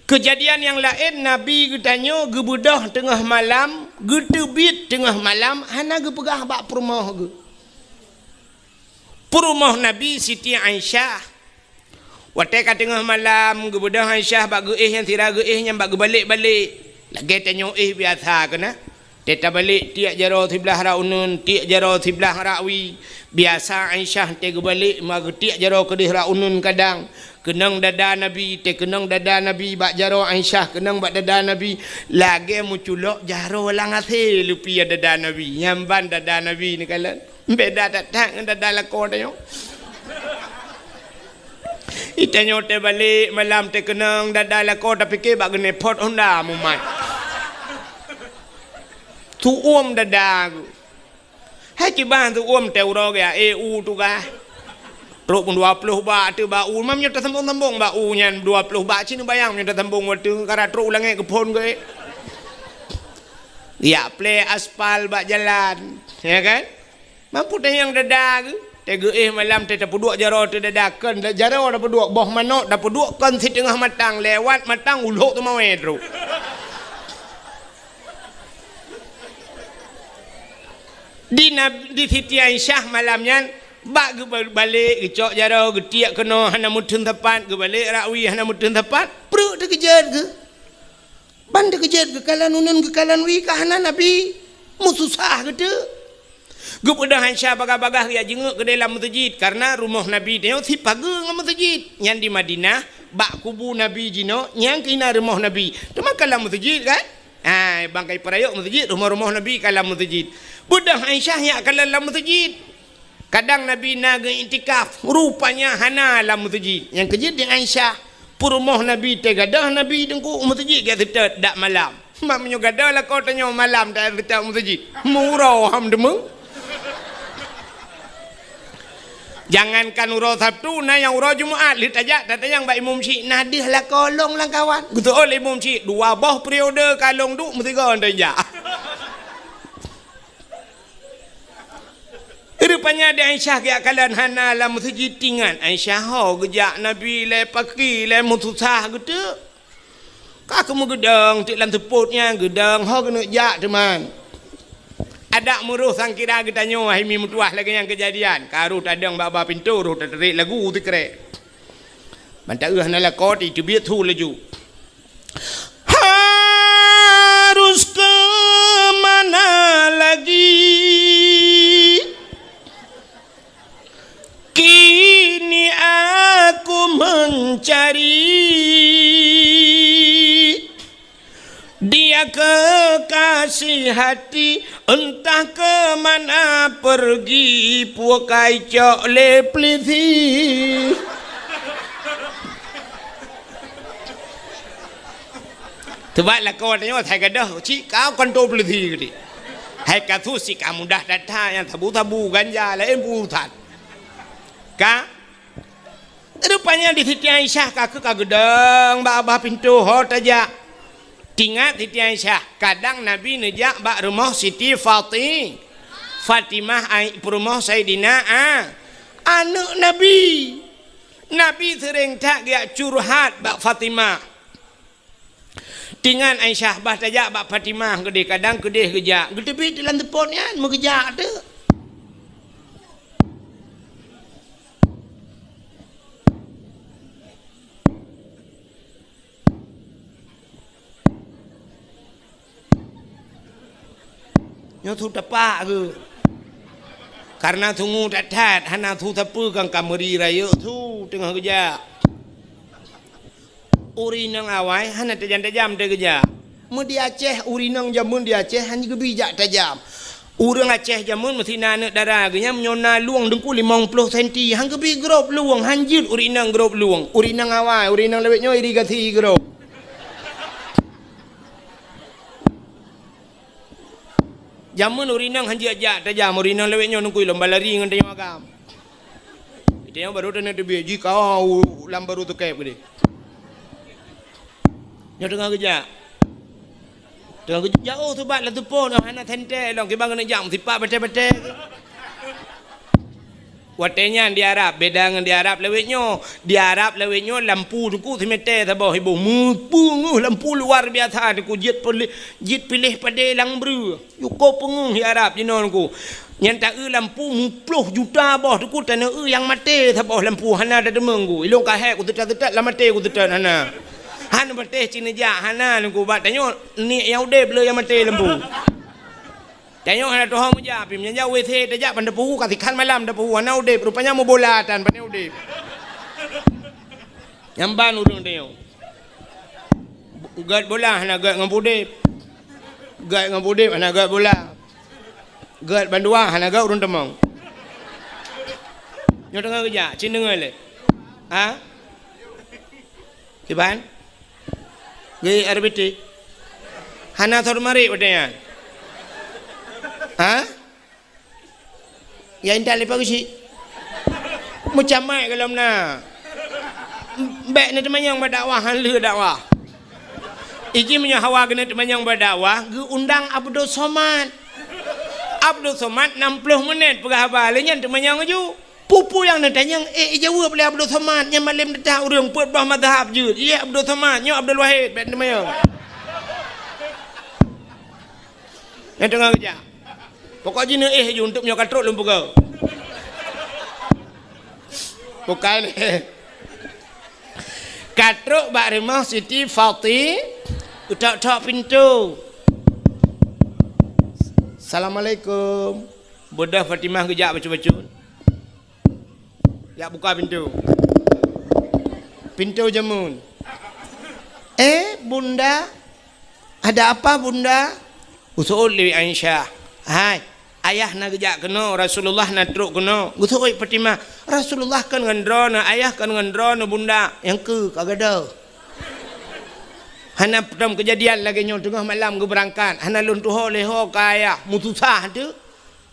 Keujadian nyang laén, Nabi geutanyoe geubeudôh teungoh malam, geuteubiet teungoh malam, hana geupeugah bak peurumoh geuh. Peurumoh Nabi Siti Aisyah. Watèe ka teungoh malam, geubeudôh Aisyah bak geuéh nyang sira geuéh nyan bak geubalek-balek. Lagèe tanyoe éh biasa keunan. Teuh tabalek tiek jaroe siblah rot uneuen, tiek jaroe siblah rot wie. Biasa Aisyah teuh geubalek ma geutiek jaroe keudeh rot uneuen kadang. Keunong dada Nabi, teuh keunong dada Nabi bak jaroe Aisyah, keunong bak dada Nabi. Lagèe meuculok jaroe lam asèe leupie dada Nabi. Nyan ban dada Nabi neukalon. Beda that-that ngon dada lakoe tanyoe. Itanyoe teuh balek malam teuh keunong dada lakoe tapike bak geunepot honda mumat. Tuom dada geuh. Hai kiban tuom teuh uroe geuh, eh, u tugaih. Trok pun dua ploh bak teuh bak u, mam nyoe tasambong-sambong bak u nyan dua ploh bak, ci neubayang nyoe tasambong watèe kara trok u langèt geuphon geuh. Ya, plè aspal bak jalan, ya kan? Mampu tanyong dada geuh, teuh geuéh malam teuh tapeuduek jaroe teuh dada, kon jaroe tapeuduek, boh manok tapeuduek kon siteungoh matang, lewat matang ulok teumawé trok. Di Nab-, di Siti Aisyah malam nyan, bak geubalek geucok jaroe, geutiek keunoe hana meuteun sapat, geubalek rot wie hana meuteun sapat, pruet teuh keujeuet geuh. Ban teuh keujeuet geukalon uneuen geukalon wie ka hana Nabi, meususah geuteuk. Geupeugah Aisyah bagah-bagah geujak jingieng keudeh lam meuseujid, kareuna rumoh Nabi nyoe sipageue ngon meuseujid. Nyan di Madinah, bak kubu Nabi jinoe, nyan keuh na rumoh Nabi. Teuma ka lam meuseujid kan? Hai, bangkai peurayeuk meuseujid, rumoh-rumoh Nabi ka lam meuseujid. Beudôh Aisyah nyak kalon lam meuseujid. Kadang Nabi na geu-iktikaf, rupanya hana lam meuseujid. Nyang keujeuet di Aisyah, peurumoh Nabi teugadôh Nabi teungku meuseujid geuseutôt dak malam. Mak meunyoe gadôh lakoe tanyoe malam dak seutôt meuseujid. Meuuroe ham deungoe. Jangankan uroe Sabtu, na nyang uroe Jumat, lheueh tajak tatanyong bak imum syik, na deuh lakoe lôn lam kawan. Geuseuôt lé imum syik, dua boh periode ka lôn duek meusigoe tajak. Rupanya di Aisyah geujak kalon hana lam meuseujid, tingat Aisyah ho geujak Nabi lé paki lé meususah geuteuk. Ka keumeung geudong teuk lam seupôt nyan, geudong ho keuneuk jak teuma. Adak meuroh sangkira geutanyoe hai mi meutuwah lagée nyan keujadian. Ka roh tadong bak-bak pintoe, roh tateurék lagu sikrek. Ban taeu hana lakoe, teubiet su laju. Harus ke mana lagi? Kini aku mencari dia kekasih hati, entah ke mana pergi, pukai cok lé peulisi. Teuma lakoe tanyoe hai gadôh cit ka kantô peulisi geuti. Hai kasus cit ka mudah that-that, nyang sabu-sabu ganja laén urusan. Ka? Rupanya di Siti Aisyah ka keuh ka geudong bak babah pintoe ho tajak. Tingat Siti Aisyah, kadang Nabi neujak bak rumoh Siti Fati-, Fatimah ai-, peurumoh Saidina A-, aneuk Nabi. Nabi seuréng that geujak curhat bak Fatimah. Tingat Aisyah bah tajak bak Fatimah keudeh, kadang keudeh geujak. Geuteubiet lam seupôt nyan, meugeujak teuk. Nyoe su tapak keuh. Kareuna sungue that-that, hana su sapeue kan ka meuri rayeuk su teungoh geujak. Ureueng inong awai hana tajam-tajam teugeujak. Meu di Aceh, ureueng inong jameun di Aceh hana geubi jak tajam. Ureueng Aceh jameun meusi na aneuk dara geuh nyan meunyoe na lueng deungku limong ploh senti, han geubi grob lueng, han jeuet ureueng inong grob lueng. Ureueng inong awai, ureueng inong lawét nyoe irigasi grob. Jameun ureueng inong han jeuet jak tajam, ureueng inong lawét nyoe neukui lom balari ngon tanyoe agam. Tanyoe barô taneuk teubiet jih ka u lam barô teukeb keudeh. Nyoe teungoh geujak. Teungoh geujak, oh, subat lam seupôt, oh, hana sentée lom, kiban keuneuk jak meusipak batée-batée. Watée nyan di Arab, beda ngon di Arab lawét nyoe. Di Arab lawét nyoe lampu teungku simeté saboh iboh. Meupeungeuh lampu luar biasa teungku, jeuet piléh, jeuet piléh padé lam breueh. Yue ko peungeuh di Arab jinoe teungku. Nyan taeu lampu muploh juta boh teungku, taneuk eu nyang maté saboh lampu hana tateumé teungku. Ilôn ka hék kuseutôt-seutôt lam maté kuseutôt hana. Hana patéh cit neujak hana teungku, bak tanyoe niet nyang udeb le nyang maté lampu. Tanyoe hana tuho meujak, pih meunyoe jak WC tajak ban tapeuhu, ka sikhan malam tapeuhu, hana udeb, rupanya meubola tan, pane udeb. Nyan ban ureueng tanyoe. Gét bola hana gét ngon udeb. Gét ngon udeb hana gét bola. Gét bandua hana gét ureueng teumong. Nyoe teungoh geujak, cit deungoe lé. Ha? Kiban? Geuék R B T. Hana sot marit watée nyan. Ha? Ya intat leupah geuchik. Meucamai golom na. Bék neuteumanyong bak dakwah, han lheueh dakwah. Iji meunyoe hawa keuneuk teumanyong bak dakwah, geuundang Abdul Somad. Abdul Somad nam ploh menit peugah haba, lé nyan teumanyong laju. Peue-peue nyang neutanyong, ék ijaweueb lé Abdul Somad, nyan malém teuta ureueng peuet boh mazhab jeuet. Ié Abdul Somad, nyoe Abdul Wahid, bék neumanyong. Nyang teungoh geujak. Pokok jih neuéh ju, untuk meunyoe ka trok lôn peugah. Bukai lé. Ka trok bak rumoh Siti Fati, geutok-tok pintoe. Assalamualaikum. Beudôh Fatimah geujak bacut-bacut. Jak buka pintoe. Pintoe jameun. "Eh, Bunda, ada apa, Bunda?" Geuseuôt lé Aisyah. "Hai, ayah na geujak keunoe, Rasulullah na trok keunoe." Geuseuôt Fatimah. "Rasulullah kon ngon droeneuh, ayah kon ngon droeneuh, Bunda." "Nyang keu ka gadôh." Hana peutom keujadian lagée nyoe, teungoh malam geubeurangkat, hana lôn tuho lé ho keu ayah, meususah teuh.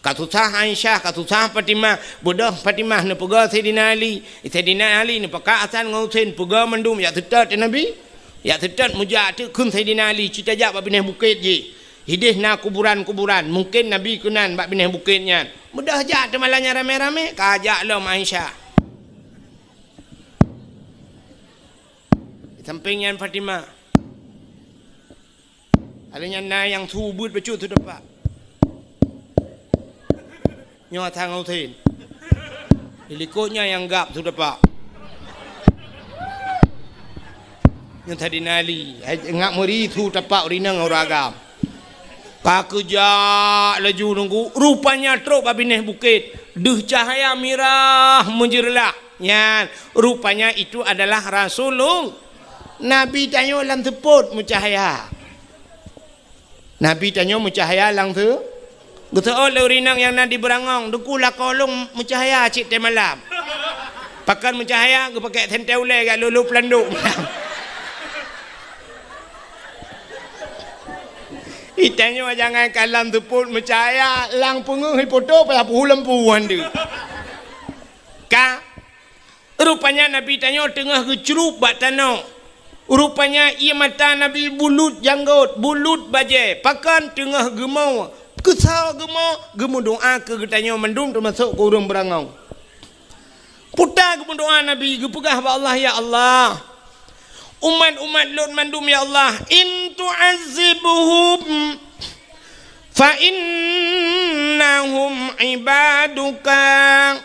Ka susah Aisyah, ka susah Fatimah, beudôh Fatimah neupeugah Saidina Ali. Saidina Ali neupakat Hasan ngon Husein, peugah mandum jak seutôt Nabi. Jak seutôt meujak teuk kheun Saidina Ali, cit tajak bak binéh bukét jih. Idéh na kuburan-kuburan, mungken Nabi keunan bak binéh bukét nyan. Beudôh jak teuma lagée nyan ramé-ramé, ka jak lom Aisyah. Di sampéng nyan Fatimah. Ada nyan na nyang su beuet bacut su tapak. Nyoe Hasan Husein. Di likot nyan nyang gab su tapak. Nyoe Saidina Ali. Hai, ngak meuri su tapak ureueng inong ureueng agam. Ka keujak laju nunggu, rupanya trok bak binéh bukét. Deuh cahya mirah meujeureulah. Nyan, rupanya itu adalah Rasulul-, Nabi tanyoe lam seupôt meucahya. Nabi tanyoe meucahya lam seu-, geuseuôt lé ureueng inong nyang na di beurangong, "Teungku, lakoe lôn meucahya cit teuh malam." Pakon meucahya, geupakék sentée ulée jak lolo peulandok. Itanyoe jangankan lam seupôt meucahya, lam peungeuh ipoto payah peuhu lampu han deuh. Ka, rupanya Nabi tanyoe teungoh geucrueb bak tanoh. Rupanya ié mata Nabi bulut janggôt, bulut bajée, pakon teungoh geumo, keusoe geumo, geumeudoá keu geutanyoe mandum teumasok keu ureueng beurangong. Peue ta geumeudoá Nabi, geupeugah bak Allah, "Ya Allah, umat-umat lôn mandum, ya Allah, in tu'azzibhum fa innahum ibaduka,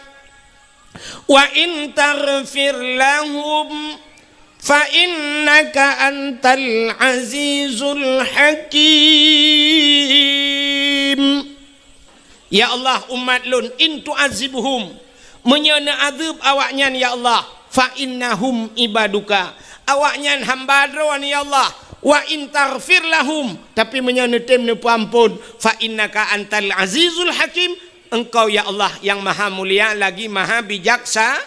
wa in taghfir lahum fa innaka antal azizul hakim." Ya Allah, umat lôn, in tu'azzibhum, meunyoe neuazeueb awaknyan, ya Allah, fa innahum ibaduka, awaknyan hamba Droe, ya Allah, wa in taghfir lahum, tapi meunyoe neutem neupeuamphon, fa innaka antal azizul hakim, Engkau, ya Allah, nyang maha mulia lagi maha bijaksa-,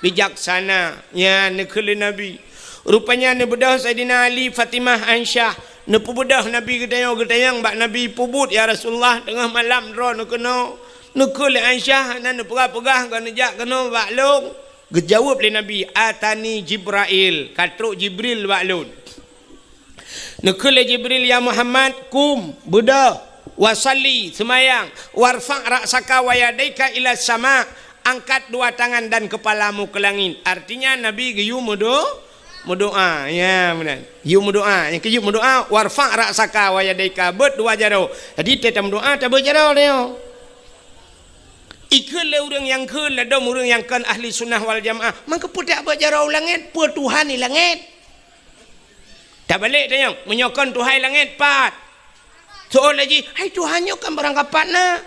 bijaksana. Nyan neukheun lé Nabi. Rupanya neubeudôh Saidina Ali, Fatimah, Aisyah. Neupeubeudôh Nabi geutanyoe, geutanyong bak Nabi, "Peue buet, ya Rasulullah, teungoh malam droeneuh keunoe?" Neukheun lé Aisyah, hana neupeugah-peugah, ka neujak keunoe bak lôn. Geujaweueb lé Nabi, "Atani Jibrail, ka trok Jibril bak lôn." Neukheun lé Jibril, "Ya Muhammad, qum, beudôh, wa shalli, seumayang, warfa' ra'saka wa yadaika ila sama, angkat dua tangan dan kepalamu ke langit." Artinya, Nabi geuyue meudo-, meudoá. Ya, meunan. Geuyue meudoá. Nyang keuyue meudoá, "Warfa' ra'saka wa yadaika," beuet dua jaroe. Jadi, teuh tameudoá, tabeuet jaroe nyoe. Ikheun lé ureueng nyang kheun ladôm ureueng nyang kon ahli sunnah wal jamaah, "Mangkeupeudak beuet jaroe u langét, peue Tuhan di langét?" Tabalek tanyong, meunyoe kon Tuhan langét pat? Soal lagi, hai Tuhan nyoe kan barang kapat na.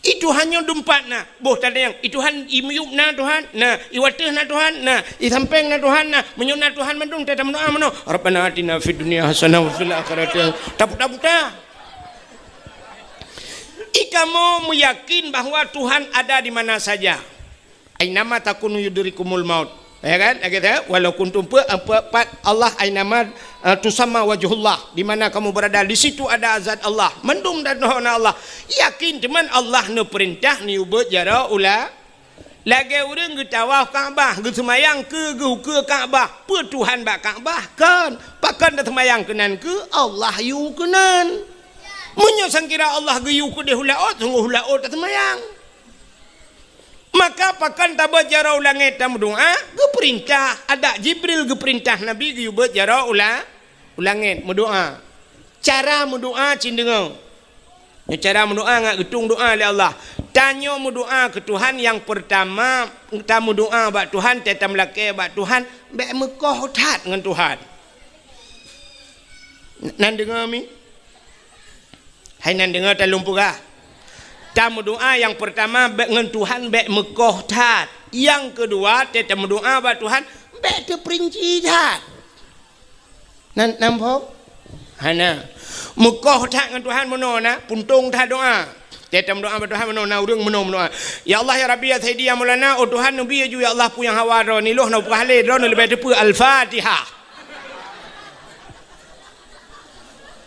I Tuhan nyoe dumpat na. Boh tatanyong, i Tuhan i miyueb na Tuhan? Na. I wateueh na Tuhan? Na. I sampéng na Tuhan? Na. Meunyoe na Tuhan mandum, teuh tameudoá meunoe, "Rabbana atina fid dunya hasanah wa fil akhirati hasanah." Taputa-puta. I kamoe meuyakin bahwa Tuhan ada di mana saja. "Ainama takunu yudrikumul maut." Ya kan? Lagée tu, "Walau kuntum pe-, pe-, pat Allah ainama, eh, tusamma wajhullah." Di mana kamu berada, di situ ada zat Allah. Mandum dan Allah. Yakin teuma Allah neupeurintah neubeuet jaroe u la-, lagée ureueng geutawaf Ka'bah, geuseumayang keu geuh ukeue Ka'bah. Peue Tuhan bak Ka'bah? Kon. Pakon taseumayang keunan keu Allah yue keunan. Meunyoe sangkira Allah geuyue keudeh u laôt, sunggoh u laôt taseumayang. Maka pakon tabeuet jaroe u langét tameudoá? Geupeurintah, adak Jibril geupeurintah Nabi geuyue beuet jaroe u la-, u langét meudoá. Cara meudoá cit deungoe. Nyoe cara meudoá ngat geutueng doá lé Allah. Tanyoe meudoá keu Tuhan nyang peurtama, tameudoá bak Tuhan, teuh tameulakée bak Tuhan, bék meukoh that ngon Tuhan. Nan deungoe mi? Hai nan deungoe talôn peugah. Tameudoa nyang peurtama bèk ngon Tuhan bèk meukoh that. Nyang keudua, teutameudoa bak Tuhan bèk teupeurinci that. Nan, nan phom? Hana. Meukoh that ngon Tuhan meunoe na, puntông that doa. Teutameudoa bak Tuhan meunoe na, ureueng meunoe meudoa. Ya Allah, ya Rabbi, ya Sayyidi, ya Maulana, oh Tuhan, neubi laju, ya Allah, peue nyang hawa droeneuh, lôn hana peugah lé, droeneuh leubeh teupeue. Al-Fatihah.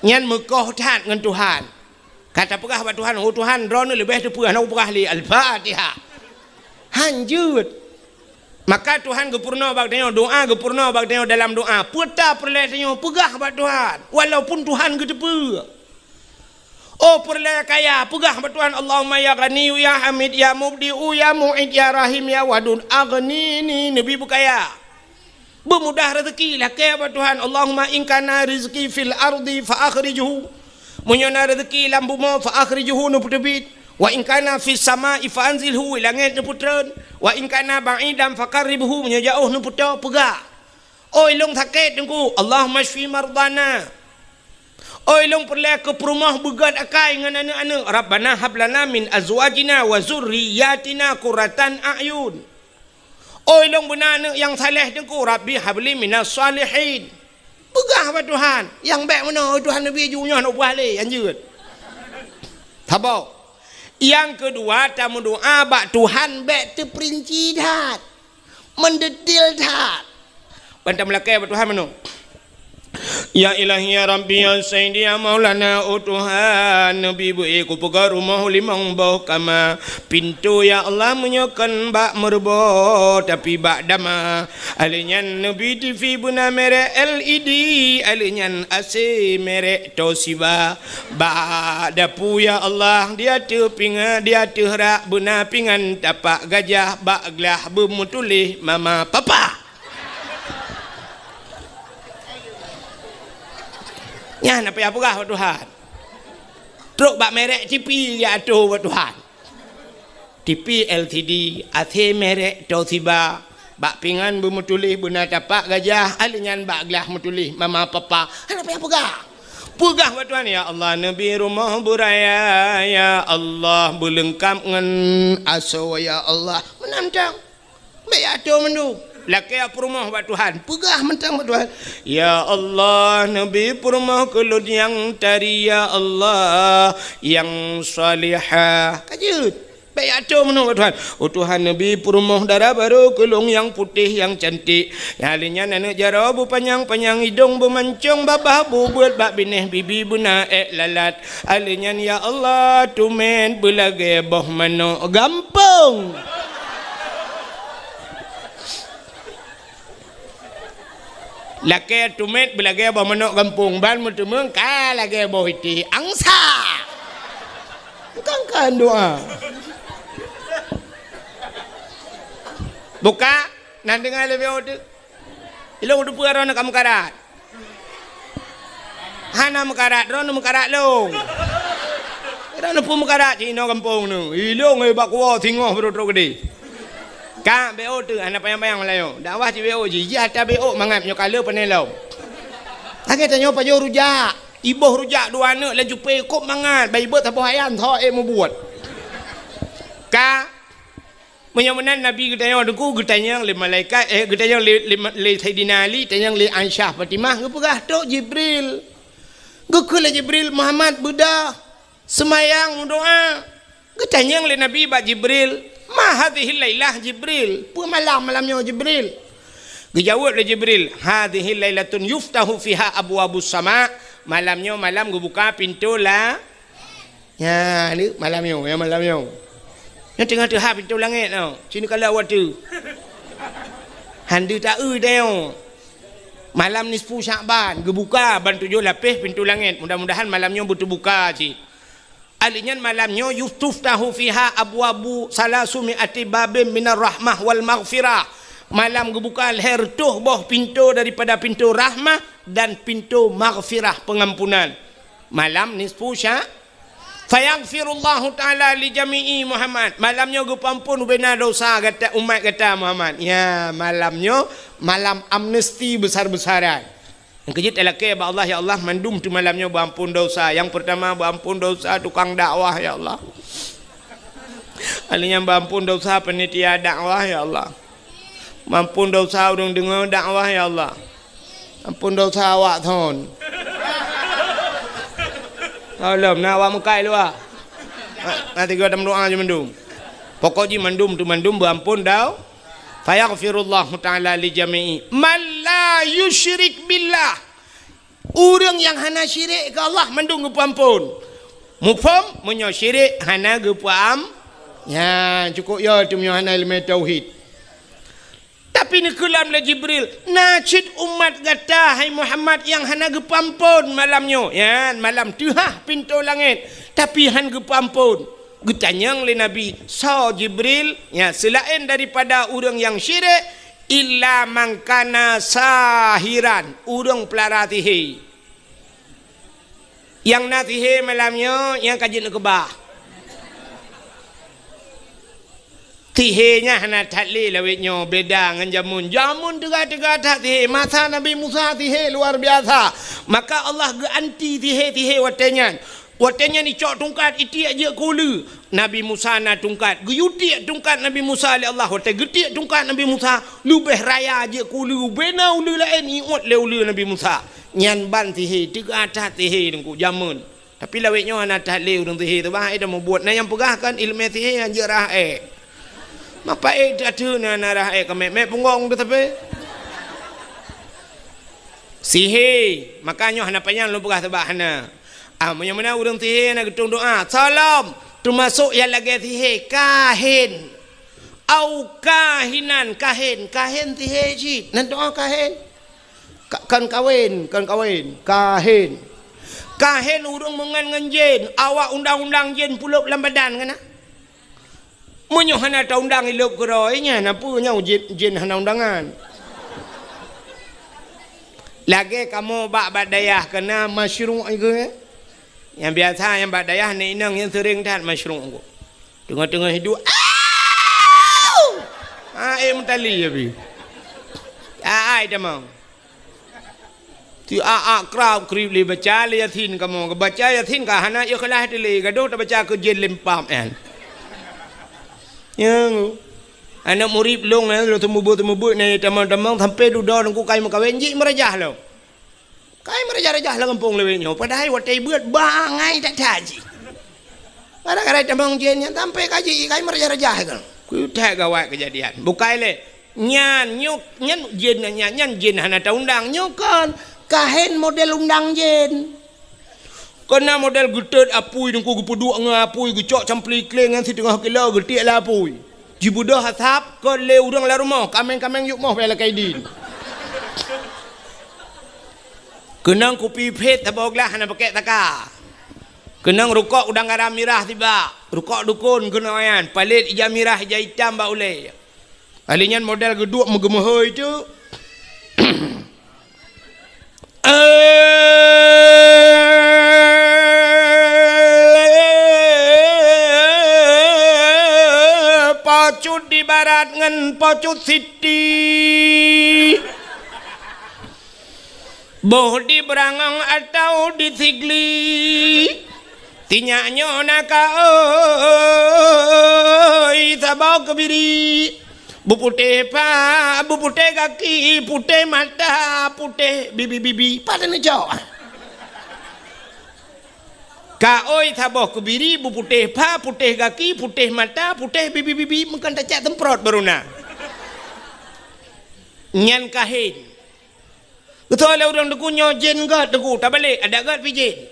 Nyan meukoh that ngon Tuhan. Ka tapeugah bak Tuhan, "Oh Tuhan, droeneuh leubeh teupeue, hana kupeugah lé." Al-Fatihah. Han jeuet. Maka Tuhan geupeurunoe bak tanyoe, doa geupeurunoe bak tanyoe dalam doa. Peue ta peureulèe tanyoe peugah bak Tuhan, walaupun Tuhan geuteupeue. Oh peureulèe kaya, peugah bak Tuhan, "Allahumma ya Ghaniyyu ya Hamid ya Mubdi'u ya Mu'id ya Rahim ya Wadud, aghnini," neubi beukaya. Beumudah rezeki, lakèe bak Tuhan, "Allahumma in kana rizqi fil ardi fa akhrijhu." Meunyoe na rezeki lam bumoe, fa akhrijhu, neupeuteubiet. "Wa in kana fis sama'i fa anzilhu," langèt neupeutreun. "Wa in kana ba'idan fa qarribhu," meunyoe jiôh neupeutoe, peugah. "Oi lôn sakét, Teungku, Allahumma syfi mardhana." Oi lôn peureulèe keu peurumoh beugöt akai ngon aneuk-aneuk, "Rabbana hab lana min azwajina wa zurriyyatina qurratan a'yun." Oi lôn beuna aneuk nyang saleh, Teungku, "Rabbi habli minas shalihin." Peugah bak Tuhan, nyang bèk meunoe, "Oi Tuhan, neubi laju, nyoe hana peugah lé, han jeuet." Saboh. Nyang keudua, tameudoa bak Tuhan bèk teupeurinci that, meudetil that. Ban tameulakèe bak Tuhan meunoe. Ya Ilahi, ya Rabbi, ya Sayyidi, ya Maulana, oh Tuhan, neubi beu-ék kupeugöt rumoh limong boh kama. Pintoe, ya Allah, meunyoe kon bak meureuboh, tapi bak dama. Alèh nyan neubi TV beuna merek L E D, alèh nyan A C merek Toshiba. Bak dapu, ya Allah, di ateueh pingan, di ateueh rak beuna pingan tapak gajah, bak glah beumeutuléh mama papa. Nyan apa nyang peugah bak Tuhan. Trok bak merek TV nyang atô bak Tuhan. TV L C D, A C merek Toshiba, bak pingan beumeutuléh beuna tapak gajah, alèh nyan bak glah meutuléh mama papa. Hana payah peugah. Peugah bak Tuhan, "Ya Allah, neubi rumoh beuraya, ya Allah, beuleungkap ngon asoe, ya Allah." Meunan mantong. Bèk atô mandum. Lakèe peurumoh bak Tuhan. Peugah mantong bak Tuhan, "Ya Allah, neubi peurumoh keu lôn nyang tari, ya Allah, nyang salihah." Ka jeuet. Bèk atô meunoe bak Tuhan. "Oh Tuhan, neubi peurumoh dara barô keu lôn nyang putéh nyang cantik. Nyang lheueh nyan aneuk jaroe beupanyang-panyang, idông beumancông, babah bubeuet, bak binéh bibi beuna èk lalat. Alheuh nyan, ya Allah, teumèt beulagèe boh manok gampông." Lakèe teumèt beulagèe boh manok gampông, ban meuteumeung ka lagèe boh itéh angsa. Bukan kan doa. Buka, nan deungö lé B O tu. Ilông teupeue droeneuh ka meukarat. Hana meukarat, droeneuh meukarat lông. Droeneuh peue meukarat, cit inoe gampông neuh. Ilông, eh, bak kuwoe singoh beurôk-rôk keudéh. Ka B O tu, hana panyang-panyang Meulayu. Dakwah cit B O jih, jih ata B O mangat nyoe ka le pané lom. Lagèe tanyoe pajoh rujak. Iboh rujak dua aneuk laju pé kop mangat, bai beuet saboh ayam, tho ék mubuet. Ka Meunyoe meunan Nabi geutanyoe teungku, geutanyong lé malaikat, eh, geutanyong lé, lé, lé Saidina Ali, tanyong lé Aisyah Fatimah, geupeugah, "Trok Jibril." Geukheun lé Jibril, "Muhammad, beudôh, seumayang, meudoa." Geutanyong lé Nabi bak Jibril, "Ma hadhihil lailah, Jibril?" Peue malam, malam nyoe, Jibril? Geujaweueb lé Jibril, "Hadhihi lailatun yuftahu fiha abwabus sama." Malam nyoe malam geubuka pintoe la-, Nyan, ni malam nyoe, ya malam nyoe. Nyoe teungoh teuhah pintoe langèt nyoe. Sinoe ka lheueh watèe. Han deuh taeu tanyoe. Malam nisfu Syakban, geubuka ban tujoh lapéh pintoe langèt. Mudah-mudahan malam nyoe beuteubuka cit. Alheuh nyan malam nyoe yuftahu fiha abwabu salasumi ati babin minar rahmah wal maghfirah. Malam geubuka lhèe reutôh boh pintoe daripada pintoe rahmah dan pintoe maghfirah, peungampunan. Malam nisfu Sya-, Fayaghfirullahu ta'ala li jami'i Muhammad. Malam nyoe geupeuampôn ubena dosa gata, umat gata Muhammad. Ya, malam nyoe malam amnesti besar-besaran. Nyang keujeuet talakèe bak Allah, "Ya Allah, mandum teuh malam nyoe beuampôn dosa." Nyang peurtama beuampôn dosa tukang dakwah, ya Allah. Alèh nyan beuamphon desya panitia dakwah, ya Allah. Beuamphon desya ureueng deungö dakwah, ya Allah. Amphon desya awak thon. Tolong, na awak meukai luwa. Na, na tiga tam doa je mandum. Pokok jih mandum tu mandum beuamphon dau. Fayaghfirullahu ta'ala li jami'i man la yusyrik billah. Ureueng nyang hana syirik keu Allah mandum geupeuamphon. Muphom, meunyoe syirik hana geupeuam-, nyan cukôp yo tu meunyoe hana ileumèe tauhid. Tapi neukeulam lé Jibril, "Na cit umat gata, hai Muhammad, nyang hana geupeuamphon malam nyoe." Nyan, malam teuhah pintoe langèt, tapi han geupeuamphon. Geutanyong lé Nabi, "Soe Jibril?" Nyan, seulaén daripada ureueng nyang syirik, "Illa man kana sahiran," ureueng peulara sihé. Nyang na sihé malam nyoe, nyang ka jeuet neukeubah. Sihé nyan hana that lé lawét nyoe, beda ngon jameun. Jameun teuga-teuga that sihé. Masa Nabi Musa sihé luar biasa. Maka Allah geuanti sihé-sihé watèe nyan. Watèe nyan icok tungkat, itiek jeuet keu uleue. Nabi Musa na tungkat. Geuyue tiek tungkat Nabi Musa lé Allah. Watèe geutiek tungkat Nabi Musa, leubeh raya jeuet keu uleue. Bena uleue laén iôt lé uleue Nabi Musa. Nyan ban sihé, teuga that sihé teungku jameun. Tapi lawét nyoe hana that lé ureueng sihé teuh bah, ai dah meubuet. Na nyang peugah kan ileumèe sihé han jeuet rhah èk. Mapa èk ateueh na, na rhah èk ka mèk-mèk punggong teuh tapi. Sihé, maka nyoe hana panyang lôn peugah sabab hana. Ah, meunyoe meunan ureueng sihé na geutueng doa, salom, teumasok nyang lagèe sihé, kahin. Au kahinan, kahin, kahin sihé cit. Nan doa kahin. Ka-, kon kawén, kon kawén, kahin. Kahin ureueng meungon ngon jén, awak undang-undang jén pulop lam badan kan na? Meunyoe hana taundang ilop keudroe nyan, na peue nyoe jén, jén hana undangan? Lagèe kamoe bak, bak dayah keunan masyruq iku, eh? Nyang biasa nyang bak dayah nèk inong nyan seuring that masyruq iku. Teungoh-teungoh hidup, au! Ah, eh, meutali ya, bi. Ah, ai tamong. Ti a-a krab krib lé baca lé Yasin kamoe. Baca Yasin ka hana ikhlas teuh lé, gadoh tabaca keu jén lempam nyan. Nyang. Aneuk murit lôn nyan, lôn seumeubeuet-seumeubeuet nyan tamong-tamong sampai dudoe teungku kai meukawen jih meurajah lom. Kai meurajah-rajah lam gampông lawét nyoe, padahai watèe beuet bangai that-that jih. Gara-gara tamong jén nyan sampai ka jih kai meurajah-rajah kan. Keu that gawat keujadian. Bukai lé. Nyan nyoe, nyan jén nyan, nyan jén hana taundang. Nyoe kon kahen model undang jén. Keunan model geutot apui teungku geupeuduek ngon apui geucok campli kléng nyan siteungoh kilo geutiek lam apui. Jibeudôh asap kon lé ureueng lam rumoh, kaméng-kaméng yub moh bèk lakèe idin. Keunong kupi phet saboh glah hana pakèk saka. Keunong rukok udang garam mirah sibak, rukok dukon keunong nyan, palét ija mirah ija itam bak ulèe. Ahli nyan model geuduek meugeumeuhôi teuk. Eh, Po Cut di barat ngon Po Cut Siti. Boh di Beurangong atau di Sigli. Sinyak nyoe na ka oi saboh keubiri. Beuputéh pa, beuputéh gaki, putéh mata, putéh bibi-bibi. Pada neucok. Ka oi saboh keubiri, beuputéh pa, putéh gaki, putéh mata, putéh bibi-bibi. Meukan tacak semprot baru na. Nyan kahen. Beutôi lé ureueng teungku nyoe jén gét teungku, tabalek, adak gét pih jén.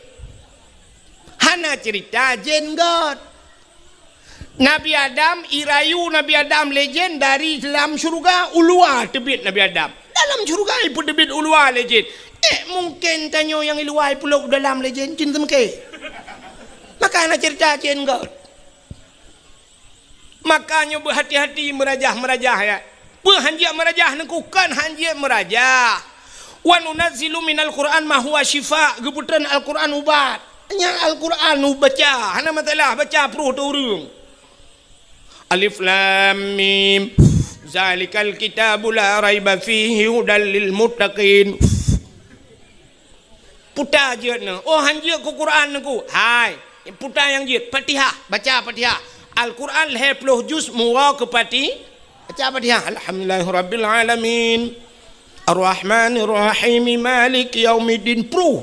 Hana cerita jén gét. Nabi Adam, irayu Nabi Adam lé jén dari lam syeuruga, u luwa teubiet Nabi Adam. Dalam syeuruga ipeuteubiet u luwa lé jén. Eh, mungken tanyoe nyang i luwa ipulop u dalam lé jén, cit seumeuke. Maka hana cerita jén gét. Maka nyoe beuhati-hati meurajah-meurajah, ya. Peue hanjeuet meurajah neukukon hanjeuet meurajah. Wa nunazzilu minal Qur'an ma huwa syifa, geupeutreun Al-Qur'an ubat. Nyan Al-Qur'an ubaca, hana masalah baca pruh teu ureueng. Alif Lam Mim. Zalikal kitabu la raiba fihi hudal lil muttaqin. Puta jeuet nyoe. Oh, hanjeuet keu Quran neukuk. Hai, puta nyang jeuet. Fatihah, baca Fatihah. Al-Quran lhèe ploh juz meuwoe keu Pati-, baca Fatihah. Alhamdulillahirabbil alamin. Arrahmanirrahim. Maliki yaumiddin. Pruh.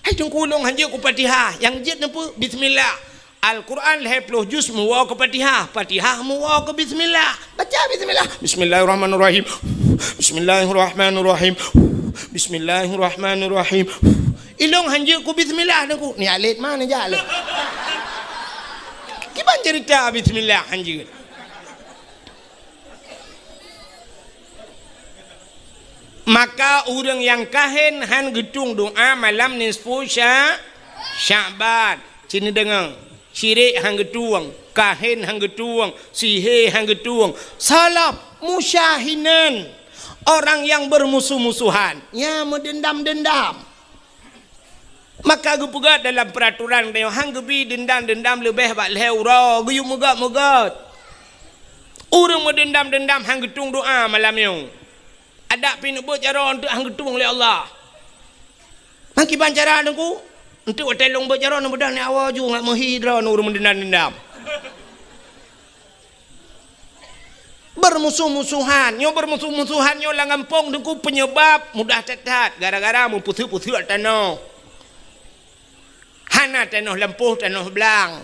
Hai Teungku, ulôn hanjeuet keu Fatihah. Nyang jeuet neupeu bismillah. Al-Quran lhèe ploh juz meuwoe keu Fatihah. Fatihah meuwoe keu bismillah. Baca bismillah. Bismillahirrahmanirrahim. Bismillahirrahmanirrahim. Bismillahirrahmanirrahim. Ilôn hanjeuet keu bismillah Teungku. Ni alet mana jak lé? Kiban cerita bismillah hanjeuet. Maka ureuëng nyang kahén han geutueng doá malam nisfu Sya-, Sya'ban. Cit neudeungoe, syirik han geutueng, kahén han geutueng, sihé han geutueng, salab, musyahinan, orang yang bermusuh-musuhan, ya, meudendam-dendam. Maka geupeugah dalam peuraturan tanyoe, han geubi deundam-deundam leubeh bak lhèe uroe, geuyue meugot-meugot. Ureuëng meudeundam-deundam han geutueng doá malam nyoe. Adak pih neubeuet jaroe eunteuk han geutueng lé Allah. Meukiban cara Teungku, eunteuk watèe lôn beuet jaroe neubeudoh nyoe awai ju ngat meuhi droeneuh ureuëng meudeundam-deundam. Bermusuh-musuhan. Nyoe bermusuh-musuhan nyoe lam gampông Teungku peunyeubab mudah that-that gara-gara meupeuseuk-peuseuk tanoh. Hana tanoh lampôh, tanoh blang.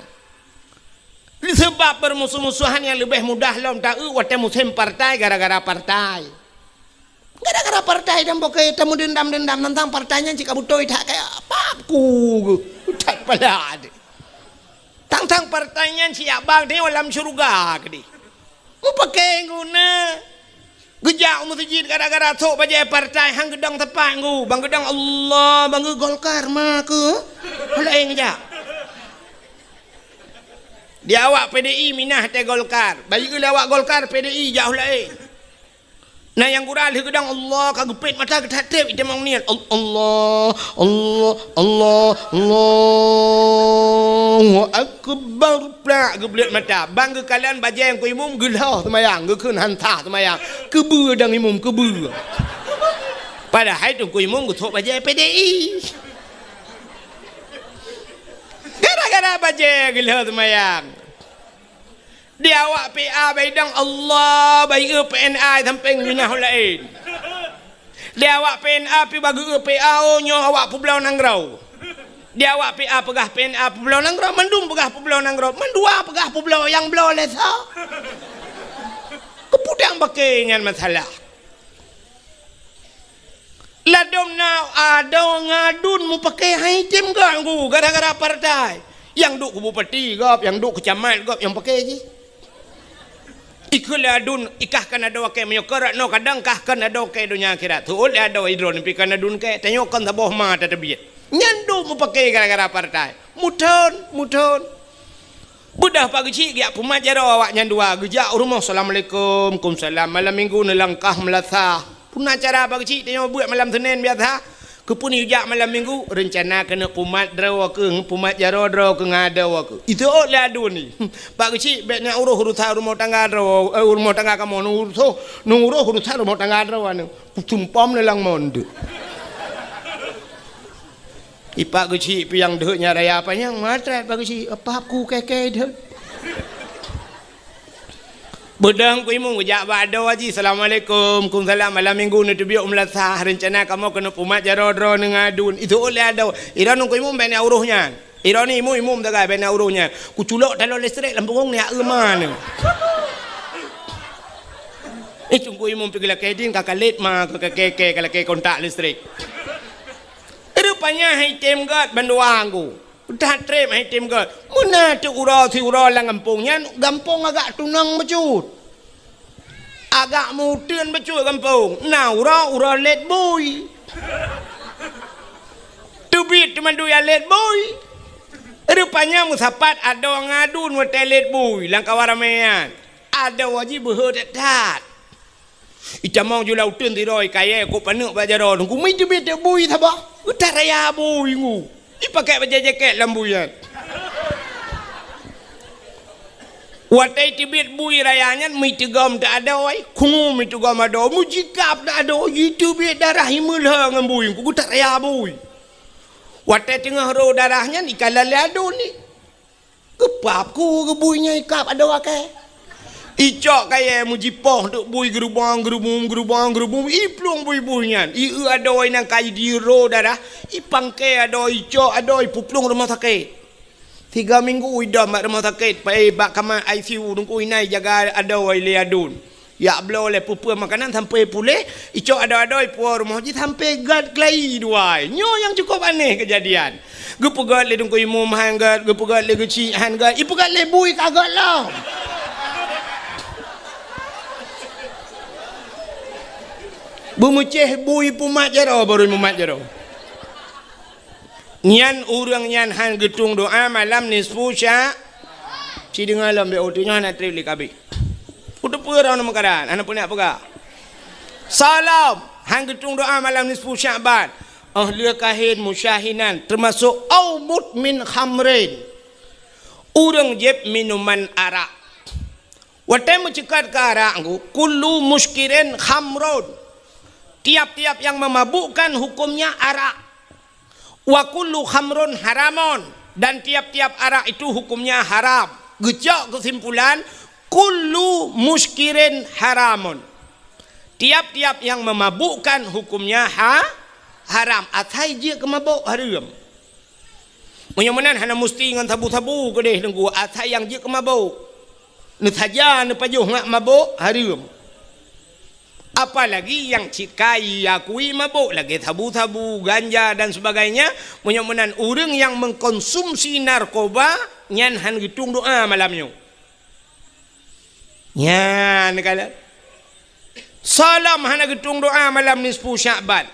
Seubab bermusuh-musuhan nyang leubeh mudah lom taeu watèe musém partai gara-gara partai. Gara-gara partai dan bukon tameudeundam-deundam teuntang partai nyan cit ka beutôi that kaya pap ku that pala deh. Tang-tang partai nyan siap bak tanyoe lam syeuruga keudeh. Mupakè guna. Geujak u meuseujid gara-gara sôk bajèe partai han geudong teumpat ngu. Bang geudong Allah, bang geu Golkar ma keu. Laén geujak. Di awak P D I minah teuh Golkar. Bayeue lé awak Golkar P D I jak laén. Na nyang gura lheueh geudong Allah ka geupet mata geutat trép itamong niet. Al-, Allah, Allah, Allah, Allahu Akbar. Plak geubleuet mata. Bang geukalon bajèe Teungku Imum geulhôh seumayang, geukheun han sah seumayang. Keubeue dang Imum, keubeue. Padahai Teungku Imum geusôk bajèe P D I. Gara-gara bajèe geulhôh seumayang. Di awak P A baidong Allah, bayeue P N A sampéng minah laén. Di awak P N A pi bageue P A, oh, nyoe awak peubloe nanggroe. Di awak P A peugah P N A peubloe nanggroe, mandum peugah peubloe nanggroe, mandua peugah peubloe nyang bloe lé sa. Keupeue dang bakée nyan masalah. Ladom na adoe ngon aduen mupakée han item gak ngu gara-gara partai. Nyang duek keu bupati gob, nyang duek keu camat gob nyang pakée jih. Ikheun lé aduen, ikah kon adoe kée meunyoe kon rot noe kadang kah kon adoe kée donya akhirat. Teuôt lé adoe idroe neupikon aduen kée, tanyoe kon saboh ma tateubiet. Nyan duek mupakée gara-gara partai. Muthon, muthon. Beudôh Pak Geuchik geujak peumat jaroe awaknyan dua, geujak u rumoh, "Assalamualaikum." "Kumsalam." Malam minggu neulangkah meulasah. Peue na cara Pak Geuchik tanyoe buet malam Senin biasa? Keupeue neujak malam minggu? Reuncana keuneuk peumat droe keuh, peumat jaroe droe keuh ngon adoe keuh. Iteuôt lé aduen nyan. Pak Geuchik, bèk neuuroh urusan rumoh tangga droe, eh, rumoh tangga kamoe, neuuroh, neuuroh urusan rumoh tangga droe nyan. Kusumpom neulang mon deuh. Ipak Geuchik piang deuh nyan raya panyang, matrat Pak Geuchik, apa ku kèe-kèe deuh. Beudôh Teungku Imum geujak bak adoe jih, "Assalamualaikum." "Kumsalam." "Malam minggu neuteubiet u meulasah, reuncana kamoe keuneuk peumat jaroe droeneuh ngon aduen." Iteuôt lé adoe. Idroeneuh Teungku Imum bèk neuuroh nyan. Idroeneuh Imum-imum sagai bèk neuuroh nyan. Kuculok taloe listrik lam punggong nyan eu ma nyan. Eh, Teungku Imum pi geulakée dien ka kalét ma keu kèe-kèe ka lakée kontak listrik. Rupanya han item gét bandua ngu. That trép han item gét. Meunan teuk uroe siuroe lam gampông nyan, gampông agak tunong bacut. Agak meuteuen bacut gampông. Na uroe, uroe lét bui. Teubiet teuma dua lét bui. Rupanya meusapat adoe ngon aduen watèe lét bui lam kawan ramé nyan. Adoe jih beuhe that-that. Itamong ju lam uteuen sidroe kayèe kok paneuk bak jaroe, Teungku, meuteubit bui saboh. Geutat raya bui ngu. Ipakèk bajèe jakét lam bui nyan. Watèe teubiet bui raya nyan, meuteugom teuh adoe, khungu meuteugom adoe, meujikab teuh adoe, jiteubiet darah imeulhö ngon bui, Teungku, geutat raya bui. Watèe teungoh rô darah nyan, ikalon lé aduen nyan. Keu Pap ku geubui nyan ikab adoe akée. Icok kayée meujipoh teuk bui geurubong, geurubum, geurubong, geurubum, iplueng bui-bui nyan. Ieu adoe nyang ka idiro darah, ipangke adoe, icok adoe, ipuplueng rumoh sakét. Tiga minggu idom bak rumoh sakét, pai bak kama I C U, Teungku, inan ijaga adoe lé aduen. Jak bloe lé peue-peue makanan sampai puléh, icok adoe-adoe ipuwoe rumoh jih sampai gét keulayi dua. Nyoe nyang cukup aneh keujadian. Geupeugét lé Teungku Imum han gét, geupeugét lé geuchik han gét, ipeugét lé bui ka gét lom. Beumeucéh bui pumat jaroe baru mumat jaroe. Nyan ureuëng nyan han geutueng doá malam nisfu sya-, ci deungoe lom, bék uteuk nyoe hana treb lé kabeh. Uteupeue droe meukadan, hana peunak peugah. Salam, han geutueng doá malam nisfu Sya'ban. Oh, lé kahén musyahinan, teumasok au mudmin khamrin. Ureuëng jieb minuman arak. Watée meuceukat keu arak nggu, kullu muskirin khamrun. Tiap-tiap yang memabukkan hukumnya arak. Wa kullu khamrun haramun, dan tiap-tiap arak itu hukumnya haram. Geucok keusimpulan, kullu muskirin haramun. Tiap-tiap yang memabukkan hukumnya ha-, haram. Asai jeuet keu mabök hareuem. Meunyoe meunan hana musti ngon sabu-sabu keudeh Teungku, asai nyang jeuet keu mabök. Neusaja neupajoh ngat mabök hareuem. Apalagi nyang cit ka iakui mabök lagée sabu-sabu, ganja dan sebagainya, meunyoe meunan ureuëng nyang mengkonsumsi narkoba nyan han geutueng doá malam nyoe. Nyan kalon. Salam hana geutueng doá malam nisfu Sya'ban.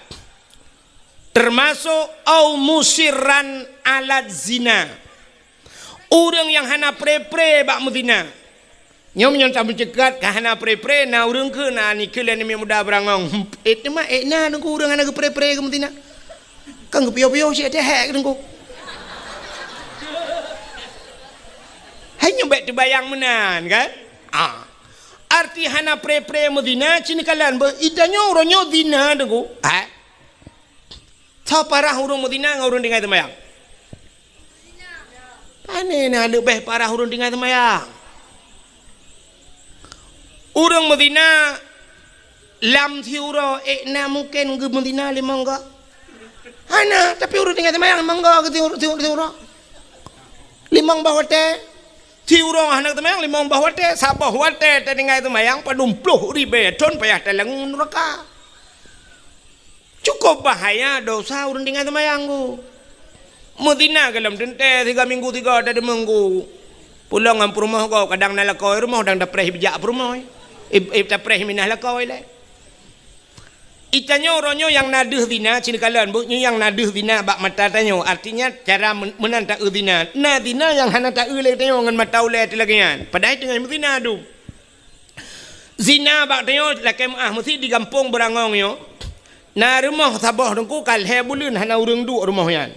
Teumasok au musirran alat zina. Ureuëng nyang hana pre-pre bak meuzina. Nyoe meunyoe tameuceukat ka hana pre-pre, na ureuëng keu na nikeue lé aneuk muda beurangong. Eh, teuma eh na Teungku ureuëng hana geupre-pre keu meuzina. Kan geupiôh-piôh cit teuhek Teungku. Hai nyoe bék teubayang meunan kan? Ah. Arti hana pre-pre meuzina cit neukalon beuh, itanyoe uroe nyoe zina Teungku. Ah. Soe parah ureuëng meuzina ngon ureuëng tinggai seumayang? Pane na leubeh parah ureuëng tinggai seumayang. Ureuëng meuzina lam siuroe, eh, na mungken geumeuzina limong goe? Hana, tapi ureuëng tinggai seumayang limong goe geusiuroe. Limong boh watée. Siuroe hana seumayang limong boh watée, saboh watée tatinggai seumayang padum ploh ribée thon payah talangue nuraka. Cukup bahaya dosa ureuëng tinggai seumayang ku. Meuzina golom teuntée siga minggu siga tadeuminggu. Pulang ngon peurumoh gob kadang na lakoe rumoh dang tapreh bijak peurumoh. Ib, ib tapreh minah lakoe lé. Itanyoe uroe nyoe nyang na deuh zina, cit neukalon beuh nyoe nyang na deuh zina bak mata tanyoe. Artinya cara men-, meunan taeu zina. Na zina nyang hana taeu lé tanyoe ngon mata ulée teuh lagée nyan. Padahai teungoh meuzina dum. Zina bak tanyoe lakée meuáh meusi di gampông beurangong nyoe. Na rumoh saboh Teungku ka lhée buleuen hana ureuëng duek rumoh nyan.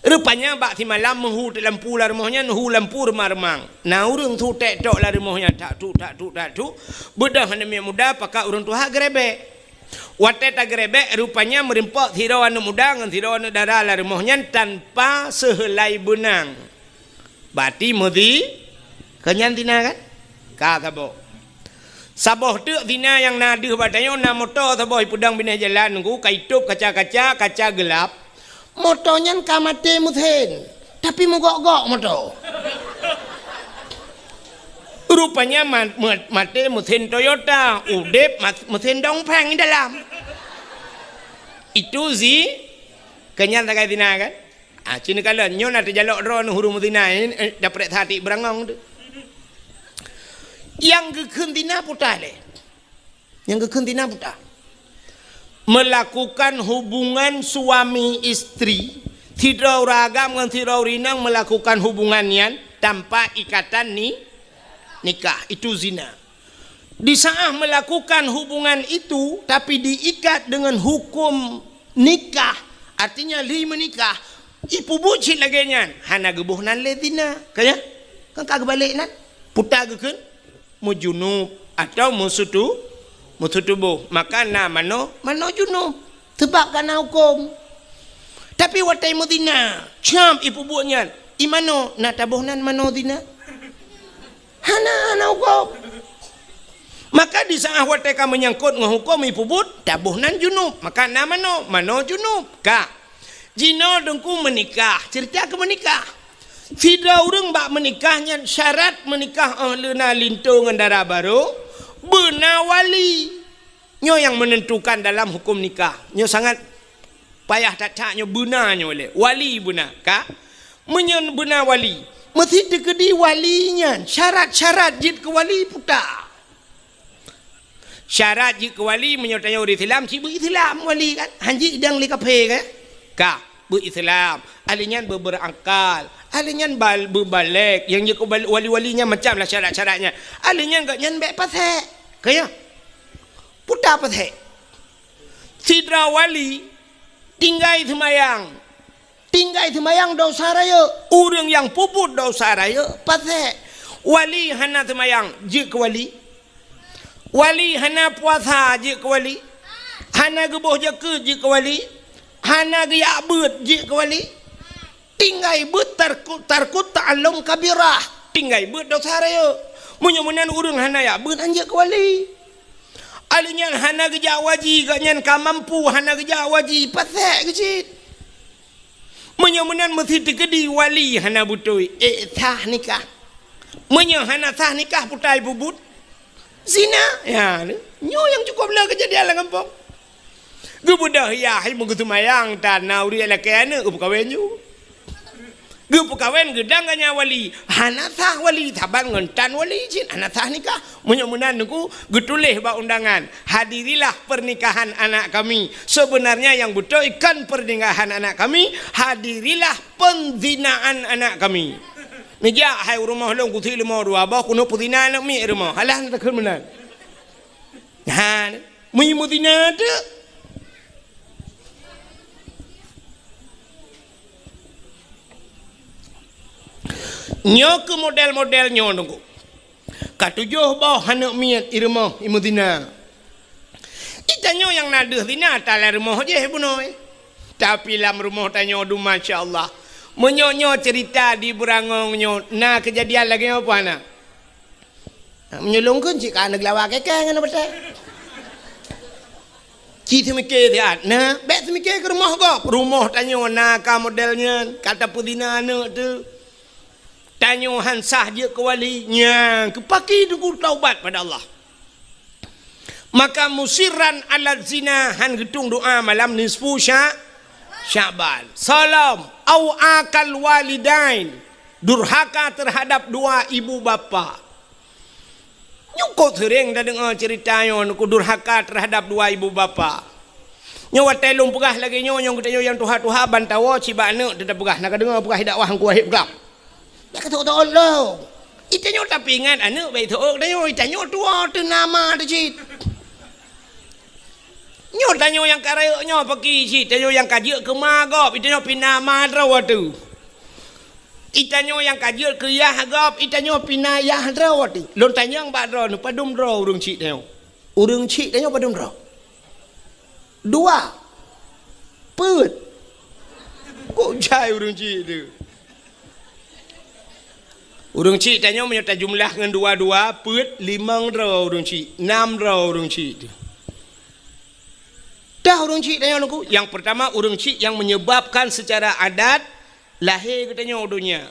Rupanya bak simalam meuhu teuk lampu lam rumoh nyan, hu lampu reumang-reumang. Na ureuëng su tek tok lam rumoh nyan, tak tuk, tak tuk, tak tuk. Beudôh aneuk muda pakat ureuëng tuha geurebek. Watée tageurebek, rupanya meurimpok sidroe aneuk muda ngon sidroe aneuk dara lam rumoh nyan tanpa seuheulai beunang. Bati meuzi, keu nyan zina kan? Ka saboh. Saboh teuk zina nyang na deuh bak tanyoe na moto saboh ipeudong binéh jalan Teungku, ka itôb kaca-kaca, kaca geulab. Moto nyan ka maté meusen, tapi meugok-gok moto. Rupanya ma-, ma-, maté meusen Toyota, udeb ma-, meusen Dongfeng di dalam. Itu zi-, keu nyan sagai zina kan? Ah, cit neukalon, nyoe na teujalok droeneuh ureuëng meuzina, eh, eh, daprek satik beurangong tu. Nyang geukheun zina puta lé. Nyang geukheun zina puta. Melakukan hubungan suami istri, sidroe ureuëng agam ngon sidroe ureuëng inong melakukan hubungan nyan tanpa ikatan ni-, nikah, itu zina. Di saat melakukan hubungan itu, tapi diikat dengan hukum nikah, artinya lheueh meunikah, ipeubuet cit lagée nyan, hana geuboh nan lé zina. Ka nyan? Kan ka geubalek nan? Puta geukheun meujunub atau meusutu-, meusutuboh. Maka na manoe, manoe junub. Sabab ka na huköm. Tapi watée meuzina, cam ipeubuet nyan, I manoe, na taboh nan manoe zina? Hana, hana huköm. Maka di saát watée ka meunyangkot ngon huköm ipeubuet, taboh nan junub, maka na manoe, manoe junub. Ka. Jinoe Teungku meunikah, ceurita keu meunikah. Sidroe ureuëng bak meunikah nyan syarat meunikah óh lheueh na linto ngon dara barô, beuna wali. Nyoe nyang meunentukan dalam huköm nikah. Nyoe sangat payah that-that nyoe beuna nyoe lé. Wali beuna, ka? Meunyoe beuna wali, meusti teukeudi wali nyan syarat-syarat jeuet keu wali peue ta. Syarat jeuet keu wali meunyoe tanyoe ureuëng Islam, cit beu Islam wali kan? Hanjeuet idang lé kafé kan? Ka, beu Islam. Ahli nyan beu berakal. Ahli nyan bal-, beu balek. Nyang jeuet keu bal-, wali-wali nyan macam lah syarat-syarat nyan. Ahli nyan gobnyan bék pasék. Ka ya? Peue ta pasék. Sidroe wali tinggai seumayang. Tinggai seumayang desya rayeuk. Ureuëng nyang peubuet desya rayeuk, pasék. Wali hana seumayang, jeuet keu wali. Wali hana puasa, jeuet keu wali. Hana geuboh jakeuet, jeuet keu wali. Hana geujak beuet, jeuet keu wali. Tinggai beuet tarku-, tarkut ta'allum kabirah. Tinggai beuet desya rayeuk. Meunyoe meunan ureuëng hana jak beuet, han jeuet keu wali. Ahli nyan hana geujak haji, gobnyan ka mampu hana geujak haji, pasék keuh cit. Meunyoe meunan meusti teukeudi wali hana beutôi, ék sah nikah. Meunyoe hana sah nikah, peue ta ipeubuet? Zina. Ya, nyoe nyang cukôp le keujadian lam gampông. Geubeudôh yah, hai meugeuseumayang tan na ureuëng lakée aneuëk geupeukawen ju. Geupeukawen geudang gobnyan wali, hana sah wali, saban ngon tan wali cit, hana sah nikah. Meunyoe meunan Teungku, geutuléh bak undangan, "Hadirilah pernikahan anak kami. Sebenarnya yang beutôi kon pernikahan anak kami, hadirilah penzinaan anak kami." Neujak hai u rumoh lôn, kusi leumo dua boh, keuneuk peuzina aneuk miet rumoh. Alah, na takheun meunan. Ha, meunyoe meuzina teuk. Nyoe keuh model-model nyoe Teungku. Ka tujoh boh aneuk miet i rumoh i meuzina. Di tanyoe nyang na deuh zina, ta lam rumoh jih bunoe. Tapi lam rumoh tanyoe dum, masya Allah. Meunyoe nyoe ceurita di Beurangong nyoe, na keujadian lagée nyoe peue hana? Meunyoe lôn kheun cit ka aneuk lawa keke ngon aneuk beutée. Ci seumike siat, na bék seumike keu rumoh gob. Rumoh tanyoe na ka model nyan, ka tapeuzina aneuk teuh. Tanyoe han sah jeuet keu wali, nyan keuh pakri Teungku taubat pada Allah. Maka musirran ala zina, han geutueng doa malam nisfu Sya-, Sya'ban. Salom, au akal walidain, durhaka terhadap dua ibu bapa. Nyoe kok seuréng tadeungoe ceurita nyoe, Teungku, durhaka terhadap dua ibu bapa. Nyoe watée lôn peugah lagée nyoe, nyoe geutanyoe nyang tuha-tuha ban tawoe cit bak aneuk teuh tapeugah, na kadeungoe peugah i dakwah Teungku Wahib Glam. Nyan ka teuôt-teuôt lom. Di tanyoe tapeuingat aneuk bék teuôt tanyoe, di tanyoe tuwoe teuh na ma teuh cit. Nyoe tanyoe nyang ka rayeuk nyoe pakri cit, tanyoe nyang ka jeuet keu ma gob, di tanyoe pih na ma droe teuh. Di tanyoe nyang ka jeuet keu yah gob, di tanyoe pih na yah droe teuh. Lôn tanyong bak droeneuh, padum droe ureuëng chik tanyoe? Ureuëng chik tanyoe padum droe? Dua. Peuet. Kok jai ureuëng chik teuh? Ureuëng chik tanyoe meunyoe tajumlah ngon dua-dua, peuet, limong droe ureuëng chik, nam droe ureuëng chik teuh. Dah ureuëng chik tanyoe Teungku, nyang peurtama ureuëng chik nyang menyebabkan secara adat lahé geutanyoe u donya.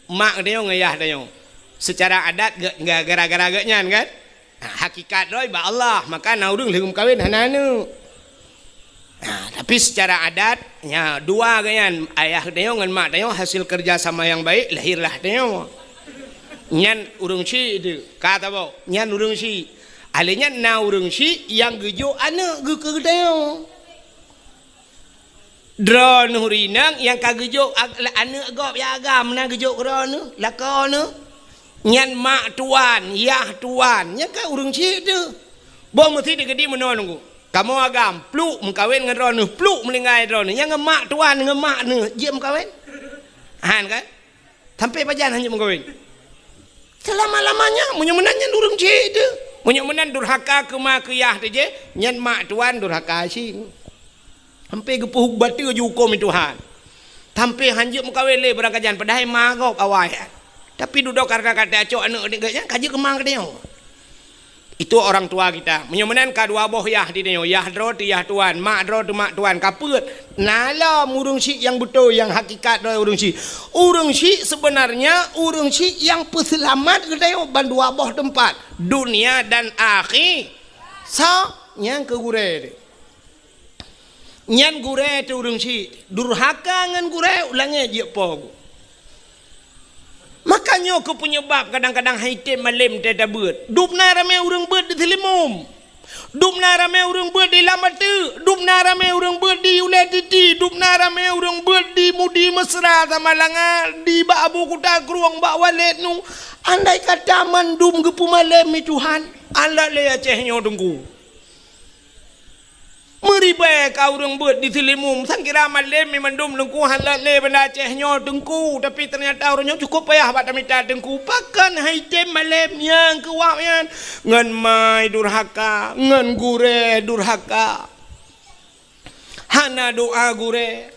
Mak geutanyoe ngon yah tanyoe. Secara adat ge-, ge-, gara-gara geuh nyan kan? Ha, hakikat droe bak Allah, maka na ureuëng lheueh meukawen hana aneuk. Ha, tapi secara adat, nya dua geuh nyan, ayah tanyoe ngon mak tanyoe hasil kerja sama yang baik, lahirlah tanyoe. Nyan ureuëng chik teuh, ka taboh, nyan ureuëng chik. Alèh nyan na ureuëng chik nyang geujok aneuk geuh keu geutanyoe. Droeneuh rinang nyang ka geujok ag-, aneuk gob nyang agam na geujok keu droeneuh, lakoe neuh. Nyan mak tuan, yah tuan, nyan kan ureuëng chik teuh. Boh meusti teukeudi meunoe Teungku. Kamoe agam, pluek meukawen ngon droeneuh, pluek meuninggai droeneuh. Nyang ngon mak tuan, ngon mak neuh, jeuet meukawen? Han kan? Sampai pajan hana meukawen? Selama-lamanya, meunyoe meunan nyan ureuëng chik teuh. Meunyoe meunan durhaka keu ma keu yah teuh jih, nyan mak tuan durhaka cit. Sampai geupeuhuk bateu jihuköm Tuhan. Sampai hanjeuet meukawen lé barangkajan, padahai ma gob awai. Tapi dudoe karena ka tacok aneuk nyan, ka jeuet keu ma geutanyoe. Itu orang tua kita. Meunyoe meunan ka dua boh yah di tanyoe, yah droe teu yah tuan, mak droe teu mak tuan, ka peuet. Na lom ureuëng syik nyang beutôi, nyang hakikat droe ureuëng syik. Ureuëng syik sebenarnya ureuëng syik nyang peuseulamat geutanyoe ban dua boh teumpat, dunia dan akhi-, sa nyang keu gurée teuh. Nyan gurée teuh ureuëng syik, durhaka ngon gurée, u langét jeuet po geuh. Maka nyoe keuh peunyeubab kadang-kadang han item malém teutabeuet. Dubna ramé ureuëng beuet di Seulimum. Dubna ramé ureuëng beuet di Lam Ateuk. Dubna ramé ureuëng beuet di Ulée Titi. Dubna ramé ureuëng beuet di Mudi Mesra Samalanga, di bak Abu Kuta Krueng, bak Walét nu. Andai kata mandum geupeumalém lé Tuhan, alat lé Aceh nyoe Teungku. Meuribée ka ureuëng beuet di Seulimum, sangkira malém mi mandum Teungku han lé Banda Aceh nyoe Teungku, tapi teunyata ureuëng nyoe cukôp payah bak tamita Teungku. Pakon han item malém nyang keu wab nyan? Ngon ma durhaka, ngon gurée durhaka. Hana doá gurée.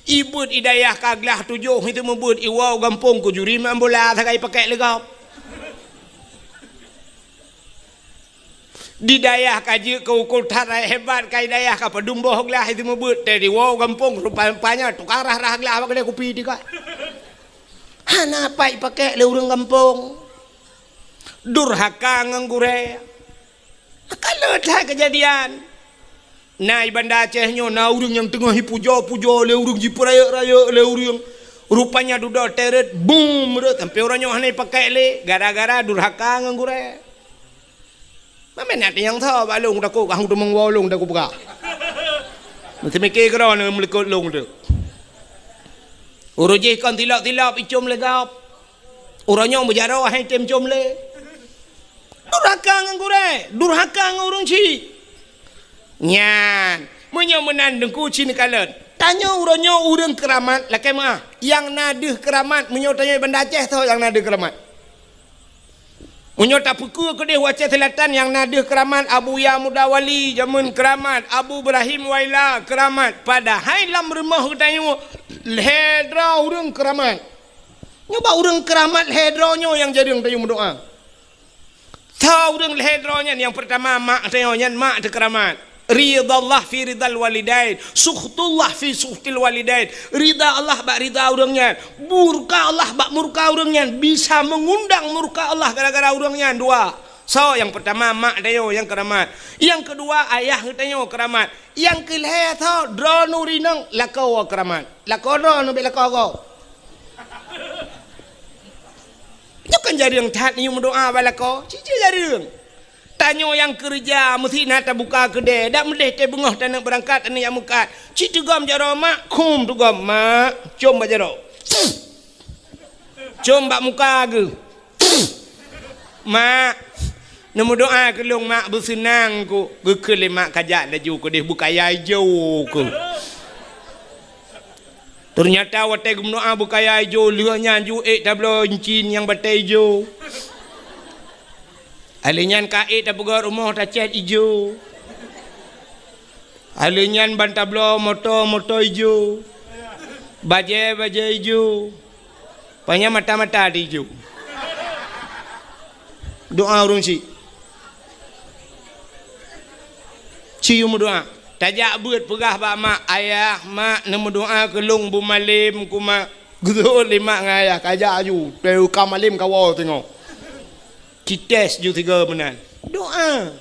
Ibeuet i dayah ka glah tujoh, itu meubeuet iwoe gampông keu juri main bola sagai pakek lé gob. Di dayah ka jeuet keu ukul that hebat, ka i dayah ka padum boh glah, itu meubeuet teuh iwoe gampông rupa-rupanya tukang rah-rah glah bak keude kupi tika. Hana pat ipakek lé ureuëng gampông. Durhaka ngon gurée. Ka le that keujadian. Na i Banda Aceh nyoe na ureuëng nyang teungoh ipujoe-pujoe lé ureuëng, jipeurayeuk-rayeuk lé ureuëng. Rupanya dudoe teuret, bum, rot, sampai uroe nyoe hana ipakek lé, gara-gara durhaka ngon gurée. Mamén na nyang tho bak lôn takot, ka hang teumong woe lôn takot peugah. Meuteumike keudroe meuleukeut lôn teuh. Uroe jih kon tilop-tilop icom lé gob. Uroe nyoe meujaroe hai tem com lé. Durhaka ngon gurée, durhaka ngon ureuëng syik. Nyan, meunyoe meunan Teungku ci neukalon. Tanyoe uroe nyoe ureuëng keuramat lakée meuah. Nyang na deuh keuramat, meunyoe tanyoe Banda Aceh tho nyang na deuh keuramat. Meunyoe tapeukeue keudeh u Aceh Selatan nyang na deuh keuramat, Abuya Muda Wali jameun keuramat, Abu Ibrahim Waila keuramat. Padahai lam rumoh geutanyoe lhée droe ureuëng keuramat. Nyoe bak ureuëng keuramat lhée droe nyoe nyang jareueng tanyoe meudoá. Soe ureuëng lhée droe nyan? Nyang peurtama mak tanyoe, nyan mak teuh keuramat. Ridallah fi ridal walidain, sukhtullah fi sukhtil walidain. Rida Allah bak rida ureuëng nyan, murka Allah bak murka ureuëng nyan, bisa mengundang murka Allah gara-gara ureuëng nyan dua. Soe nyang peurtama mak tanyoe nyang keuramat. Nyang keudua ayah geutanyoe keuramat. Nyang keulhée soe droeneuh rinong lakoe keuramat. Lakoe droeneuh bék lakoe gob. Nyoe kan jareueng that neuyue meudoá bak lakoe, cicém jareueng. Tanyoe nyang keureuja meusti na tabuka keudée, dak meudeh teuh beungoh taneuk beurangkat, taneuk jak meukat. Cit teugom jaroe mak, khum teugom mak, com bak jaroe. Com bak muka geuh. Mak, neumeudoá keu lôn mak, beuseunang ku. Geukheun lé mak kajak laju keudeh beukaya ijo ku. Teunyata watée geumeudoá beukaya ijo, lheueh nyan ju ék tabloe incin nyang batée ijo. Alheuh nyan ka ék tapeugöt rumoh tacét ijo. Alheuh nyan ban tabloe moto, moto ijo. Bajée, bajée ijo. Panya mata-mata di ju. Doa ureuëng syik. Ci yue meudoa. Tajak beuet peugah bak mak, "Ayah, mak, neumeudoa keu lôn beumalém ku, mak." Geuseuôt lé mak ngon ayah, kajak ju. Teuka malém kawoe singoh. Cites ju sigoe meunan. Doa.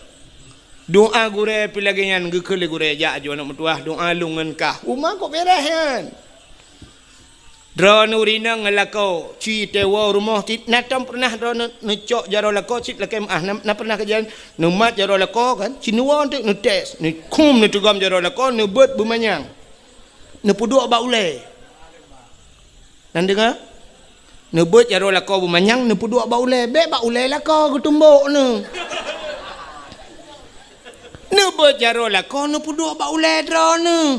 Doa gurée pih lagée nyan geukheun lé gurée, "Jak ju aneuëk meutuwah, doa lôn ngon kah." Uma kok beres nyan. Droeneuh rinong ngon lakoe, ci teuwoe rumoh cit, na tom peureunah droeneuh neucok jaroe lakoe cit lakée meuáh, na, na peureunah kejadian neumat jaroe lakoe kan, ci neuwoe teuk neutes, neukhum neuteugom jaroe lakoe, neubeuet beumanyang. Neupeuduek bak ulée. Nan deungoe? Neubeuet jaroe lakoe beumanyang, neupeuduek bak ulée, bék bak ulée lakoe geutumbok neuh. Neubeuet jaroe lakoe, neupeuduek bak ulée droeneuh.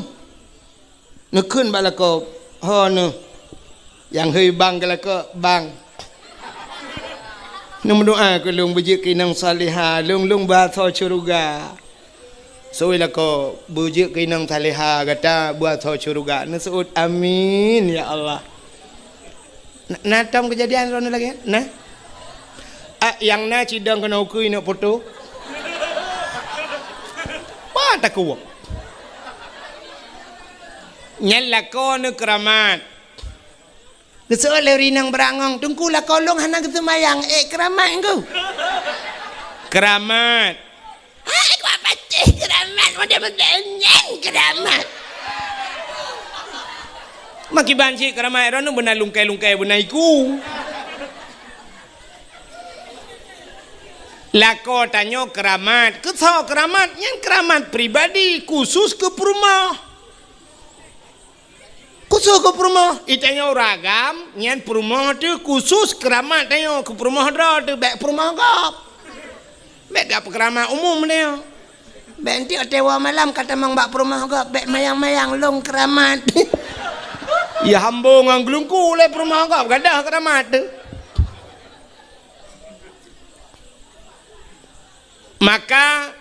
Neukheun bak lakoe, "Ho neuh, nyang hei bang keu lakoe, bang. Neumeudoa keu lôn beujeuet keu inong salihah, lôn, lôn beuasoe syeuruga." Seuôt lakoe, beujeuet keu inong saleha gata beuasoe syeuruga. Neuseuôt, "Amin, ya Allah." Na, na tom keujadian droeneuh lagée nyan? Na? Ah, nyang na cidong keunoe ukeue ineuk poto. Bah takue. Nyan lakoe neuh keuramat. Geuseuôt lé ureueng inong beurangong, "Teungku, lakoe lôn hana geuseumayang." Eh, keuramat, Teungku. Keuramat. Hai, kuat patéh keuramat, model-model nyan keuramat. Makiban cit keuramat, droeneuh beuna lungkai-lungkai beuna iku. Lakoe tanyoe keuramat. Keu soe keuramat? Nyan keuramat pribadi, khusus keu peurumoh. Khusus keu peurumoh, i tanyoe ureueng agam, nyan peurumoh teuh khusus keuramat tanyoe, keu peurumoh droe teuh, bék peurumoh gob. Bék gak peukeuramat umum tanyoe. Bék enteuk watée woe malam ka tamong bak peurumoh gob, bék mayang-mayang lôn keuramat. Ya hambo ngon geulungku lé peurumoh gob, gadôh keuramat teuh. Maka,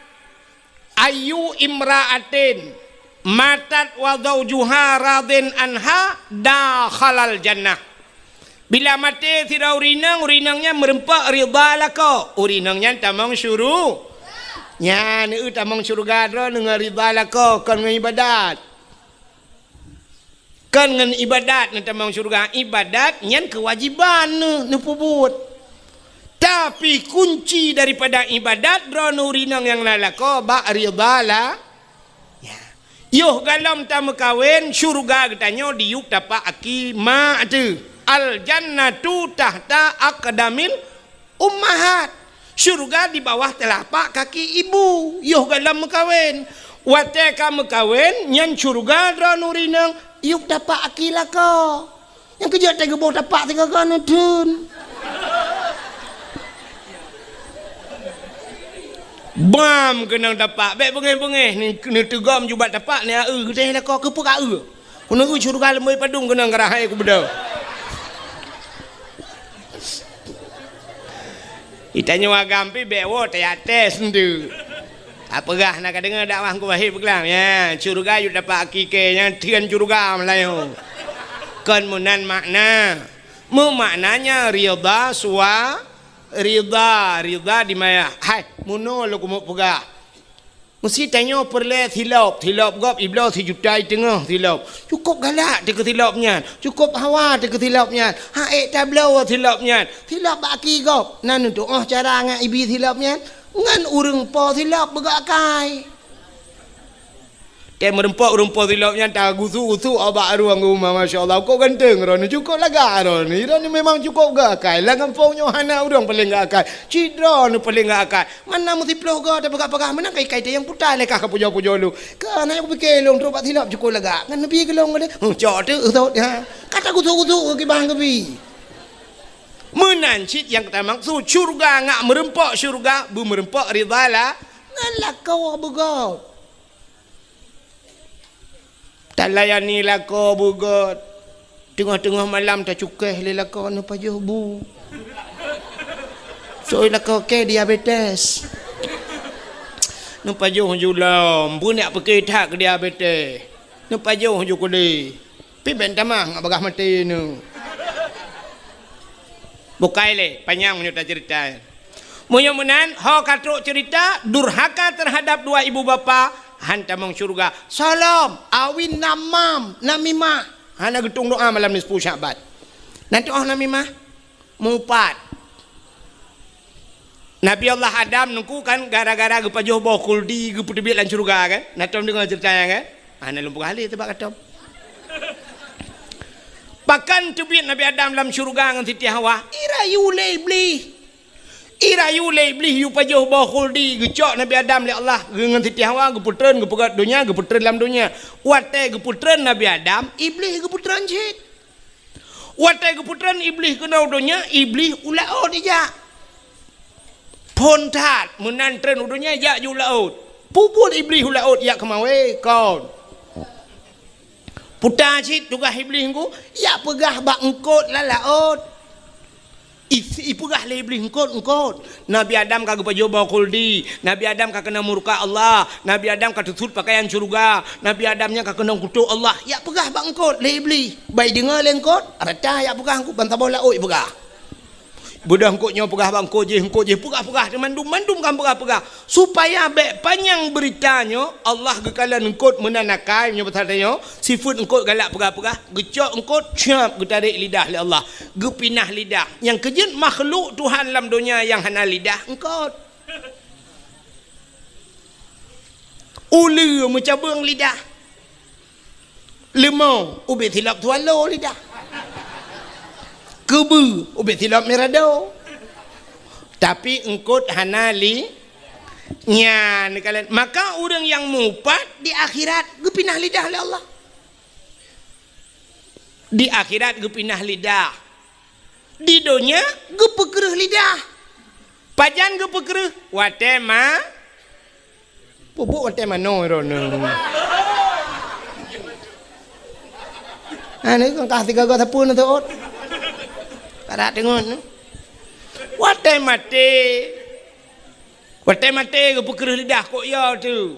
"Ayyu imra'atin matat wa zaujuha radin anha dakhalal jannah." Bila maté sidroe ureueng inong, ureueng inong nyan meureumpok ridha lakoe, ureueng inong nyan tamong syuru-, nyan, eu, tamong syeuruga droeneuh ngon ridha lakoe, kon ngon ibadat. Kon ngon ibadat neutamong syeuruga, ibadat nyan keuwajéban neuh neupeubuet. Tapi kunci daripada ibadat droeneuh ureueng inong nyang na lakoe bak ridha la-, ya. Yoh galom tameukawen, syeuruga geutanyoe diyueb tapak aki mak teuh. Al jannatu tahta aqdamil ummahat. Syeuruga di bawah teulapak kaki ibu, yoh galom meukawen. Watée ka meukawen, nyan syeuruga droeneuh ureueng inong, yueb tapak aki lakoe. Nyang keujeuet teuh geuboh tapak sigoe-goe neutheun. Bam keunong tapak, bék beungéh-beungéh, ni, neuteugom ju bak tapak, ni aeu geutéh lakoe, keupeue ka eu. Keuneuk syeuruga leumoi padum keunong keurah hai kubeudôh. Itanyoe agam pih bék woe teuyatéh seundeue. Apeugah na ka deungoe dakwah Teungku Wahid peugah, ya, syeuruga yue dapat hakiki nyan theun syeuruga meulayeue. Kon meunan makna. Meumaknanya ridha sua-, ridha, ridha di maya. Hai, meunoe lôn keumeung peugah. Meusti tanyoe peureulée silop, silop gob ibloe sijuta i teungoh silop. Cukôp galak teuh keu silop nyan, cukôp hawa teuh keu silop nyan, hak ék tabloe silop nyan. Silop bak aki gob, na neutuoh cara ngon ibi silop nyan, ngon ureueng po silop beugok akai. Tée meurumpok ureueng po silop nyan tagusu-gusu bak rueng rumoh, masya Allah, kok ganteng droeneuh, cukôp lagak droeneuh. Droeneuh memang cukôp gok akai. Lam gampông nyoe hana ureueng paleng gok akai. Cit droeneuh paleng gok akai. Mana meusiplôh goe tapeugah-peugah meunan kai-kai teuh nyang puta lé kah ka pujoe-pujoe lôn. Ka na nyang kupike lôn trok bak silop cukôp lagak. Ngon neubi keu lôn lé. Huh, cok teuk sot, ha. Ka tagusu-gusu keu kibang keubi. Meunan cit nyang tamaksud syeuruga ngat meurumpok syeuruga, beumeureumpok ridha la-, ngon lakoe beugôt. Talayani lakoe beugôt. Teungoh-teungoh malam tacukéh lé lakoe neupajoh bu. Soe lakoe kée diabetes. Neupajoh ju lom, beunyak peuke that keu diabetes. Neupajoh ju keudeh. Pih ben tamah ngat bagah maté neuh. Bukai lé, panyang meunyoe taceurita. Meunyoe meunan, ho ka trok ceurita, durhaka teuhadab dua ibu bapa, han tamong syeuruga. Salom, awin namam, namimah. Hana geutueng doa malam nisfu Sya'ban. Na tuoh namimah? Meuupat. Nabi Allah Adam nungku kan gara-gara geupajoh boh khuldi geupeuteubiet lam syeuruga kan? Na tom deungoe ceurita nyan kan? Hana lôn peugah lé teuh bak katom. Pakon teubiet Nabi Adam lam syeuruga ngon Siti Hawa? Irayu lé Iblih. Irayu lé Iblih yue pajoh boh khuldi geucok Nabi Adam lé Allah ngon Siti Hawa geupeutreun geupeugöt donya geupeutreun lam donya. Watée geupeutreun Nabi Adam, Iblih geupeutreun cit. Watée geupeutreun Iblih keunoe donya, Iblih u laôt ijak. Phon that meunan treun u donya ijak ju u laôt. Peue buet Iblih u laôt ijak keumawe kon. Puta cit tugaih Iblih nungku, ijak peugah bak eungkôt lam laôt. I-, ipeugah lé Iblih, "Eungkôt, eungkôt. Nabi Adam ka geupajoh boh khuldi. Nabi Adam ka keunong murka Allah. Nabi Adam ka teusut pakaian syeuruga. Nabi Adam nyan ka keunong kutok Allah." Jak peugah bak eungkôt lé Iblih. Bai deungoe lé eungkôt, rata jak peugah eungkôt ban saboh laôt ipeugah. Beudôh eungkôt nyoe peugah bak eungkôt jéh, eungkôt jéh peugah-peugah, mandum, mandum kan peugah-peugah. Supaya bèk panyang beurita nyoe, Allah geukalon eungkôt meunan akai, meunyoe pasal tanyoe, sifeuet eungkôt galak peugah-peugah, geucok eungkôt, cab, geutarek lidah lé Allah, geupinah lidah. Nyang keujeuet makhluk Tuhan lam donya nyang hana lidah, eungkôt. Uleue meucabeueng lidah. Leumo ubit silop swallow lidah. Keubeue ubit silop mirado. Tapi eungkôt hana li-, nyan kalon. Maka ureuëng nyang mupat di akhirat geupinah lidah lé Allah. Di akhirat geupinah lidah. Di donya geupeukreueh lidah. Pajan geupeukreueh? Watée ma-, pupuk watée manoe droeneuh. Ha, ni kan kah tiga gata pun tu. Karat dengon. Watée maté. Watée maté geupeukreueh lidah kok ya tu.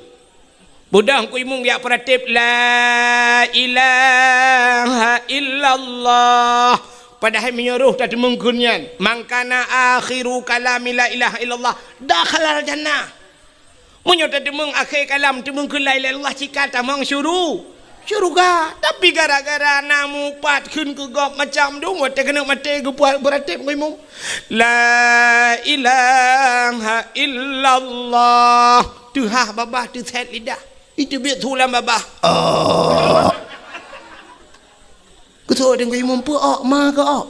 Beudôh Teungku Imum jak peurateb, "La ilaha illallah." Padahai meunyoe roh tateumeung kheun nyan, "Man kana akhiru kalami la ilaha illallah, dakhalal jannah." Meunyoe tateumeung akhé kalam teumeung kheun la ilaha illallah, cit ka tamong syuru-, syeuruga. Tapi gara-gara na mupat kheun keu gob macam dum, watée keuneuk maté geupeue-, peurateb Teungku Imum, "La ilaha illallah." Teuhah babah teusét lidah. Iteubiet su lam babah. Oh. Keusoe Teungku Imum peu-ok ma keu-ok.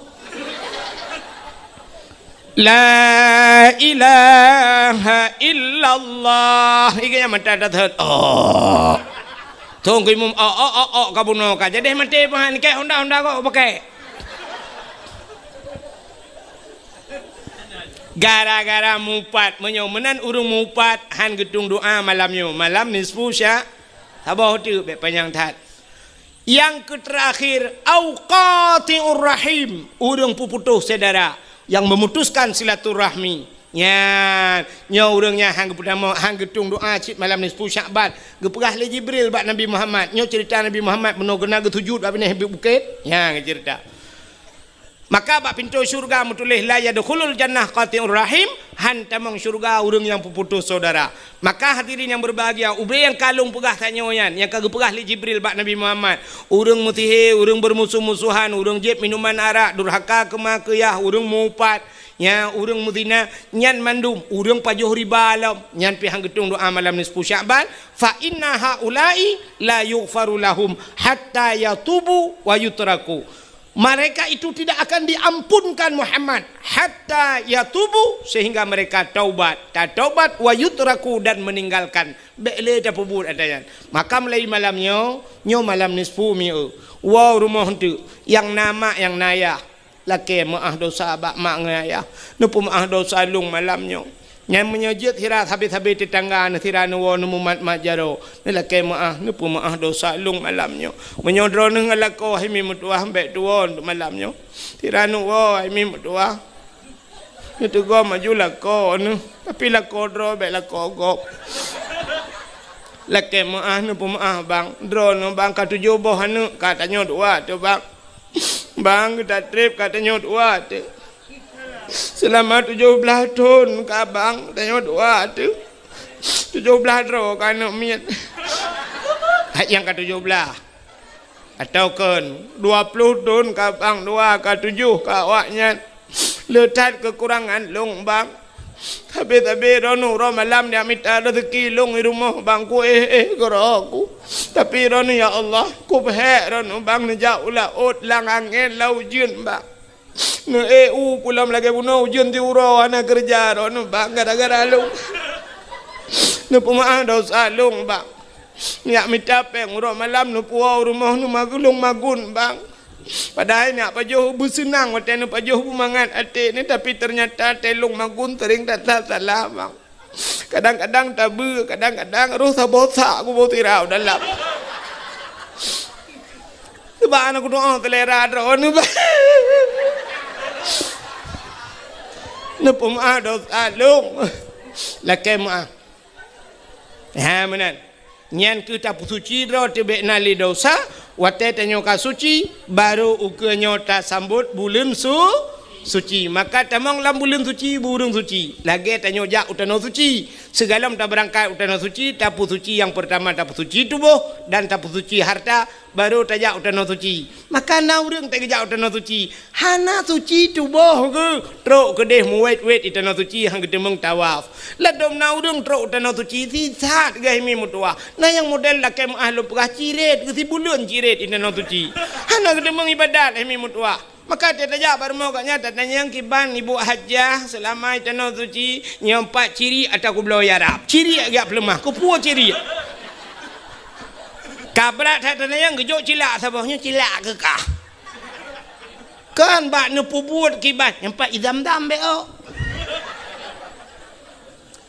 La ilaha illallah. Iga nyang mata dah thot. Oh. Teungku Imum, oh, oh, oh, oh, ka bunoe ka. Jadi maté pahan kek honda-honda kok pakai. Gara-gara mupat, meunyoe meunan ureuëng mupat han geutung doa malam nyoe, malam nisfu sya-, saboh teuk, bék panyang that. Nyang keuterakhir, au qati'ur rahim, ureuëng peuputôh syedara, nyang memutuskan silaturahmi. Nyan, nyoe ureuëng nyang han geupeutamong, han geutung doa cit malam nisfu Syakban. Geupeugah lé Jibril bak Nabi Muhammad. Nyoe ceurita Nabi Muhammad bunoe geuneuk geusujut bak binéh bukét. Nyan geuceurita. Maka bak pintoe syeuruga meutuléh, "La yadkhulul jannah qati'ur rahim," han tamong syeuruga ureuëng nyang peuputôh syedara. Maka hadirin nyang berbahagia, ubé nyang ka lôn peugah tanyoe nyan, nyang ka geupeugah lé Jibril bak Nabi Muhammad, ureuëng meusihé, ureuëng beurmusoh-musohan, ureuëng jieb minuman arak, durhaka keu ma keu yah, ureuëng mupat, nya ureuëng meuzina, nyan mandum ureuëng pajoh riba lom, nyan pih han geutung doa malam nisfu Syakban, "Fa inna haula'i la yughfaru lahum hatta yatubu wa yutraku." Mereka itu tidak akan diampunkan Muhammad hatta yatubu, sehingga mereka taubat, tataubat, wa yutraku, dan meninggalkan. Bék lé tapeubuet ata nyan. Maka mulai malam nyoe, nyoe malam nisfu mi'u. Woe rumoh eunteuk, nyang na mak, nyang na yah. Lakée meuáh dosa bak mak ngon ayah. Neupeumeuáh dosa lôn malam nyoe. Nyan meunyoe jeuet sira sabe-sabe teutangga, sira neuwoe neumumat-mat jaroe, neulakée meuáh, neupeumeuáh dosa lôn malam nyoe. Meunyoe droeneuh ngon lakoe hai mi meutuwah, bék tuwoe malam nyoe. Sira neuwoe hai mi meutuwah, neuteugom maju lakoe neuh, tapi lakoe droe bék lakoe gob. Lakée meuáh, neupeumeuáh bang, droeneuh bang ka tujoh boh aneuëk, ka tanyoe dua teuh bang. Bang, geuta treb ka tanyoe dua teuh. Seulama tujoh blaih thon ka bang tanyoe dua teuh. Tujoh blaih droe ka aneuëk miet. Hai nyang ka tujoh blaih. Atawa kon dua ploh thon ka bang dua, ka tujoh ka awaknyan. Le that keukurangan lôn bang. Sabe-sabe droeneuh uroe malam neujak mita raseuki lôn di rumoh bang, kuéh-éh keudroe ku. Tapi droeneuh ya Allah, kupeuhék droeneuh bang neujak u laôt lam angén lam ujeuen bang. Neuék u pulo lagée bunoe ujeuen siuroe hana keureuja droeneuh bang gara-gara lôn. Neupeumeuáh dosa lôn bang. Neujak mita péng uroe malam neupuwoe u rumoh neumagun, lôn magun bang. Padahai neujak pajoh beuseunang watée neupajoh beumangat até nyoe, tapi teunyata até lôn magun seuring that-that salah bang. Kadang-kadang tabeue, kadang-kadang roh saboh sak kuboh sira u dalam. Teuma aneuk kudoa seulera droeneuh bang. Neupeumaaf dosa lôn. Lakée meuah. Ha, meunan. Nyan keuh tapeusuci droe teuh bék na lé dosa, watée tanyoe ka suci, barô ukeue nyoe tasambot buleuen su-, suci. Maka tamong lam buleuen suci, ureuëng suci. Lagée tanyoe jak u tanoh suci. Sigohlom tabeurangkat u tanoh suci, tapeusuci nyang peurtama tapeusuci tuboh dan tapeusuci harta, barô tajak u tanoh suci. Maka na ureuëng teuk geujak u tanoh suci, hana suci tuboh geuh, trok keudeh meuwét-wét di tanoh suci han geuteumeung tawaf. Ladôm na ureuëng trok u tanoh suci, sisat geuh mi meutuwah. Na nyang model lakée meuah lôn peugah ciret geuh sibuleuen ciret di tanoh suci. Hana geuteumeung ibadat geuh mi meutuwah. Maka teutajak bak rumoh gobnyan tatanyong kiban ibu hajah seulama di tanoh suci, nyoe pat cirik atawa kubloe arab. Cirik jak peuleumah, kupeue cirik. Ka brat that tatanyong geujok cilak saboh nyoe cilak keu kah. Kan bak neupeubuet kiban, nyang pat idam-dam béok.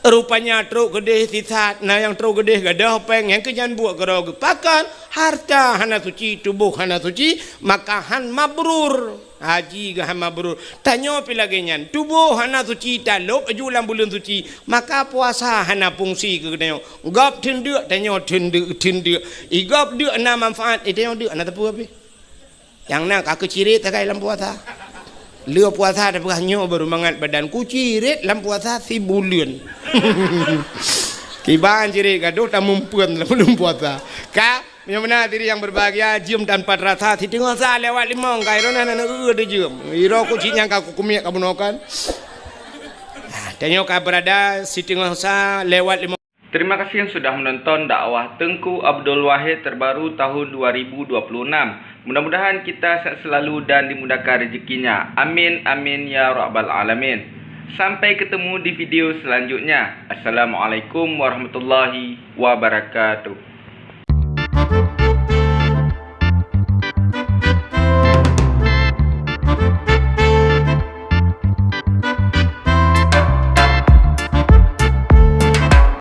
Rupanya trok keudeh sisat, na nyang trok keudeh gadôh péng, nyang keu nyan buet keudroe geupakan, harta hana suci, tuboh hana suci, maka han mabrur. Haji geuh han mabrur. Tanyoe pih lagée nyan, tuboh hana suci, talôb aju lam buleuen suci, maka puasa hana fungsi keu geutanyoe. Gob theun deuk, tanyoe theun deuk, theun deuk. I gob deuk na manfaat, i tanyoe deuk hana teupeu pih. Nyang na ka keuciret sagai lam puasa. Lheueh puasa tapeugah nyoe barô mangat badan kuciret lam puasa sibuleuen. Kiban ciret gadôh tamumpeuen lam buleuen puasa. Ka, meunyoe meunan hadirin yang berbahagia, jeuem tanpa terasa siteungoh sa lewat limong ka, droeneuh na neu-eu teuh jeuem. Iroe kucing nyang ka kukumiek ka bunoe kan. Ah, tanyoe ka berada siteungoh sa lewat limong. Terima kasih yang sudah menonton dakwah Teungku Abdul Wahid terbaru tahun dua ribu dua puluh enam. Mudah-mudahan kita sehat selalu dan dimudahkan rezekinya. Amin, amin, ya rabbal alamin. Sampai ketemu di video selanjutnya. Assalamualaikum warahmatullahi wabarakatuh.